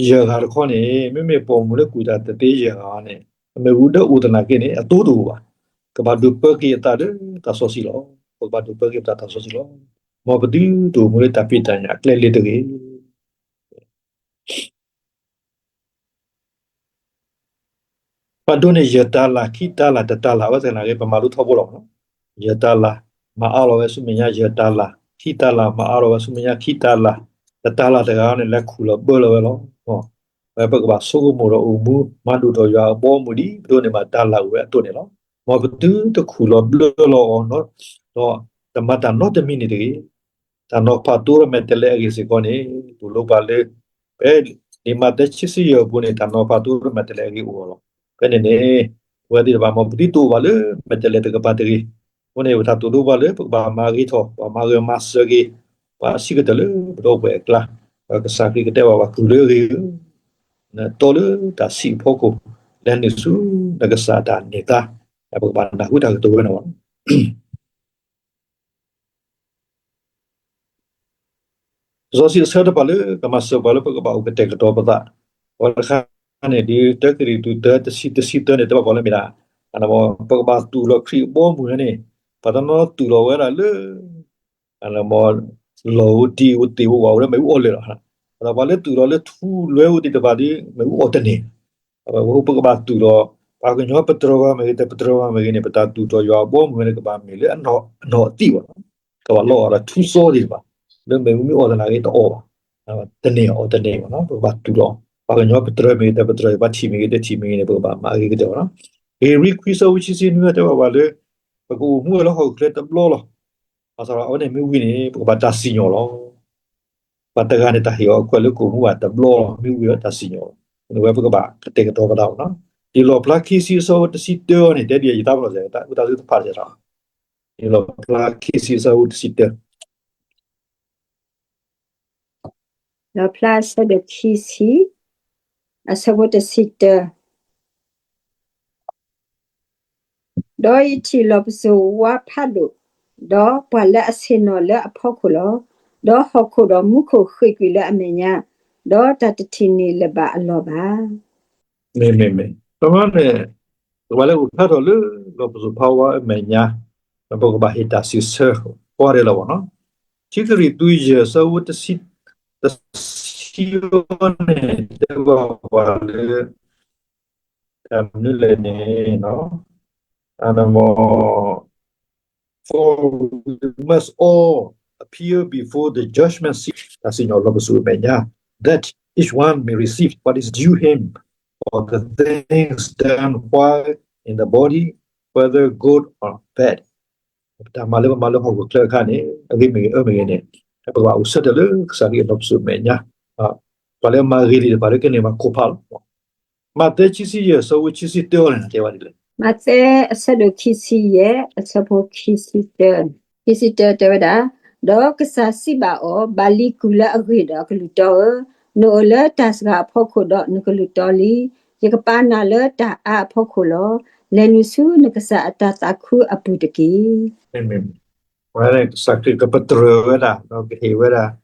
ယဲၢ်ဂၤတခီန့ၣ် မ့မ့ၢ်ပိာ်မုၣ်လၢကူၣ်တၢ်တသ့ယဲၢ်ဂၤန့ၣ် အမ့ၣ်အူဒၢအိၣ်သနာ်က့န့ၣ် အသိတအိၣ်ဘၣ်. ကဘၣ်ဒုးပၢက့ၤအသးလၢတၢ်စီဆှံလီၤ. ပကဘၣ်ဒုးပၢက့ၤပသးတၢ်စီဆှံလီၤ. မ်ပသုတအိၣ်မူလၢတၢ်ဖံးတၢ်ညၣ်အကျဲလၢတဂ့ၤ ပှၤဒိးန့ၢ်ယဲၢ်တၤလၣ် ခံတၤလၣ် တတၤလၣ် အဝဲသနာ်က့ ပမၤလိထီဘိလီၤနီၤ. ယဲၢ်တၤလၣ် မၤအါလီၤဝဲဆူမဲာ်ညါ ယဲၢ်တၤလၣ်, ခံတၤလၣ် မၤအါလီၤဝဲဆူမဲာ်ညါ ခံတၤလၣ်, တတၤလၣ်တဂၤန့ၣ် လဲၤခူၣ်လီၤဘၢလီၤဝဲလီၤ. ဝဲပကဘၣ်ဆိကမိၣ်ဒီးအိၣ်မူ မၤဒိၣ်ထီၣ်ယွၤအဘီအမုၢ် ဒ်ပဒိးန့ၢ်ဘၣ်တၤလၣ်အိၣ်ဝဲအသိးန့ၣ်လီၤ. မ်ပသုတခူၣ်လီၤဘၢလီၤအီၤ ဒီးတမၤတၢ်နီတမံၤန့ၣ်တဂ့ၤ တၢ်နီၤဖးသိဒီးမဲာ်တဲးလဲးအဂ့ၢ်စ့ၢ်ကီးန့ၣ် တူၢ်လိာ်ပှၤလၢ ဖဲလံာ်မးသဲ ခံဆံယဲၢ်အပူၤန့ၣ် တၢ်နီၤဖးသိဒီးမဲာ်တဲးလဲးအဂ့ၢ်အိၣ်အီၤလီၤ. ဖဲန့ၣ်န့ၣ် အဝဲသ့ၣ်တဖၣ် မ်ပသုတအိၣ်ဘၣ်လၢမဲာ်တဲးလဲးတကပၤတဂ့ၤ. အဃိန့ၣ် ပတၢ်တူၢ်လိာ်ပှၤလၢ ပကဘၣ်မၤဂ့ၤထီၣ် ပှၤမၤဂ့ၤမၤစၢၤဂ့ၤ ပှၤအဆံးကတၢၢ်လၢပဒီပုၢ်ဝဲၢ်အကျါ ကစၢ်ခရံာ်ကတဲဘၣ်ပှၤ ကုၢ်လၢအဂ့ၤဧၢ, နတီလၢတၢ်ဆံးအဖီခိၣ် လဲၤနုာ်ဆူနကစၢ်တၢ်န့ၢ်သါ ပကဘၣ်နၢ်ဟူတၢ်ကတိၤဝဲန့ၣ်လီၤ. လံာ်စီဆှံအဆၢတဖၣ်လၢ ကမၤစၢၤပှၤလၢပကဘၣ်အိၣ်ကတဲာ်ကတီၤပသး, အဝဲတခါန့ၣ် ဒ်တၢကရံၣ်သူး တၢ တဆံ တဆံတၢန့ၣ် တဲဘၣ်ပှၤလၢမ့ၢ်ဒၣ် ပကဘၣ်သူၣ်လီၤခရံာ်အဘီအမုၢ်န့ၣ် ပှၤတနီၤသူၣ်လီၤဝဲဒၣ်လၢ လီၢ်ဧိၤတံၢ်ဧိၤသ့ၣ်ဧိၤဝၣ်ဧိၤဒီး မ့ၣ်အူအီၣ်လၢာ်လီၤ. ဒီးပှၤလၢသူၣ်လီၤလၢထူလွဲဧိၤသ့ၣ်တဖၣ်ဒီး မ့ၣ်အူအီၣ်တန့ၢ် ပကဘၣ်သူၣ်လီၤ ပှၤကညီပတြၢၤပှၤမ့ၢ်ဂ့ၤ တပတြၢၤပှၤမ့ၢ်ဂ့ၤန့ၣ် ပတၢ်သူၣ်ထီၣ်ယွၤအဘီအမုၢ်န့ၣ် ကဘၣ်မ့ၢ်လၢအနီၢ်အသံၣ်ဘၣ်နီၤ. ကဘၣ်လီၤအီၣ်ဒီးထူစီသ့ၣ်တဖၣ် လၢမ့ၣ်အူမ့ၢ်အီၣ်သနာ်က့တအီၣ်ဘၣ်, တန့ၢ်အီၣ်တန့ၢ်ဘၣ်နီၤ. ပကဘၣ်သူၣ်လီၤ ပှၤကညီပတြၢၤမ့ၢ်ဂ့ၤ တပတြၢၤ ပှၤထံၣ်မ့ၢ်ဂ့ၤ တထံၣ်မ့ၢ်ဂ့ၤန့ၣ် ပကဘၣ်မၤအဂ့ၤကတၢၢ်ဘၣ်နီၤ. ဧ့ၤဘြံၤ ခွံ ဆၢဖိ ခံဆံနွံ တဲဘၣ်ပှၤလၢ ပကအိၣ်မူဝဲလၢဟီၣ်ခိၣ်ချၢတဘျီလီၤ. ဘၣ်ဆၣ်ဒီးအဝဲန့ၣ်မ့ၢ်ဝံၤန့ၣ် ပကဘၣ်တၢ်စံၣ်ညီၣ်လီၤ. ပှၤတဂၤန့ၣ် တၢ်ဟ့ၣ်အီၤအခွဲးလၢကအိၣ်မူဘၣ်တဘျီလီၤ မ့ၢ်ဝံၤဒီးတၢ်စံၣ်ညီၣ်လီၤ. အဝဲပကဘၣ်ကတဲာ်ကတီၤပသးဘၣ်နီၤ. လံာ်လီၣ်ဖျါ ခံဆံ အဆၢဖိ တဆံတၢန့ၣ် တဲဒ်အံၤ ယသးပ့ၤနီၣ်စဲး တၢ်အုၣ်သးသုတဖးစဲးထီၣ် လံာ်လီၣ်ဖျါ ခံဆံ အဆၢဖိ တဆံတၢ လီၣ်ဖျါ အဆၢဒိၣ် ခံဆံ အဆၢဖိ တဆံတၢ ဒီးယထံၣ်လီၢ်ပစိာ်ဝါဖးဒိၣ်, ဒီးပှၤလၢအဆ့ၣ်နီၤလၢအဖီခိၣ်လီၤ. ဒီးဟီၣ်ခိၣ်ဒီးမူခိၣ်ဃ့ၢ်ကွံာ်လၢအမဲာ်ညါ, ဒီးတၢ်တထံၣ်န့ၢ်လၢၤဘၣ်အလီၢ်ဘၣ်. မ့မ့မ့ၢ် ပမ့ၢ်န့ၣ် ပကဘၣ်လဲၤအိၣ်ဖျါထီၣ်လၢ လီၢ်ပစိာ်ဖးဝါအမဲာ်ညါ, ဒီးပကဘၣ်ဟ့ၣ်တၢ်စံးဆၢ ပှၤဒဲးလီၤဘၣ်နီၤ. ခံကရံၣ်သူး ယဲၢ် အဆၢဖိ တဆံ တဆံန့ၣ် တဲဘၣ်ပှၤလၢ တၢ်မနုၤလဲၣ်န့ၣ် For we must all appear before the judgment seat တၢ်စံၣ်ညီၣ်လီၢ်ပစိာ်အမဲာ်ညါ that each one may receive what is due him for the things done while in the body, whether good or bad. တၢ်မၤလၢပမၤလၢဟီၣ်ခိၣ်ချၢအခါန့ၣ် အဂ့ၤမ့ၢ်ဂ့ၤ အၢမ့ၢ်ဂ့ၤန့ၣ် ပကဘၣ်အိၣ်ဆၢထၢၣ်လၢကစၢ်ခရံာ်အလီၢ်ပစိာ်အမဲာ်ညါ, ပှၤလၢအမၤဂ့ၤသ့ၣ်တဖၣ်လၢကန့ၢ်ဘၣ်ခိၣ်ဖးလီၤ. မးသဲ ခံဆံယဲၢ် အဆၢဖိ ခံဆံတၢန့ၣ် တဲဝဲဒ်လဲၣ်. မးသဲ အဆၢဒိၣ် ခံဆံယဲၢ် အဆၢဖိ ခံဆံတၢ, ခံဆံတၢတဲဝဲဒၣ်, ဒီးကစၢ်စံးဘၣ်အီၤ, ဘၣ်လံ ကုၢ်လၢအဂ့ၤဒီးအကလုၢ်တီဧၢ, နအိၣ်လၢတၢ်စှၤအဖီခိၣ်ဒီး နကလုၢ်တီလံ. ယကပာ်နၤလၢတၢ်အါအဖီခိၣ်လီၤ. လဲၤနုာ်ဆူနကစၢ်အတၢ်သးခုအပူၤတက့ၢ်. ဝဲကစၢ်ခရံာ်ကပတြၢၤဝဲဒၣ် ဒီးကဟ့ၣ်ဝဲဒၣ်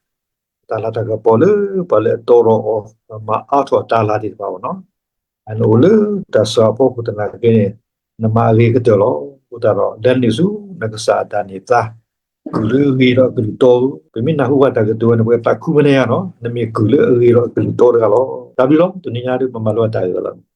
တၢ်လၤတၢ်ကပီၤလၢပှၤလၢအတီဒီးအီၤ မၤအါထီၣ်တၢ်လၤသ့ၣ်တဖၣ်အီၤနီၤ. နအိၣ်လၢတၢ်စှၤအဖီခိၣ်သနာ်က့န့ၣ် နမၤအဂ့ၤကတၢၢ်လီၤ. အဃိသတးဒီး လဲၤနုာ်ဆူနကစၢ်အတၢ်န့ၢ်သါ ကုၢ်လၢအဂ့ၤဒီးအကလုၢ်တီဧၢ, ပမ့ၢ်နၢ်ဟူဘၣ်တၢ်ကတိၤဝဲန့ၣ် ပကသးခုမ့ၢ်န့ၢ်ဧါနီၤ, နမ့ၢ်ကုၢ်လၢအဂ့ၤဒီးအကလုၢ်တီတဂၤလီၤ. တၢ်ဘျုးလီၤ. တနံၤညါဒုးပမၤလိတၢ်ဂ့ၢ်လီၤ.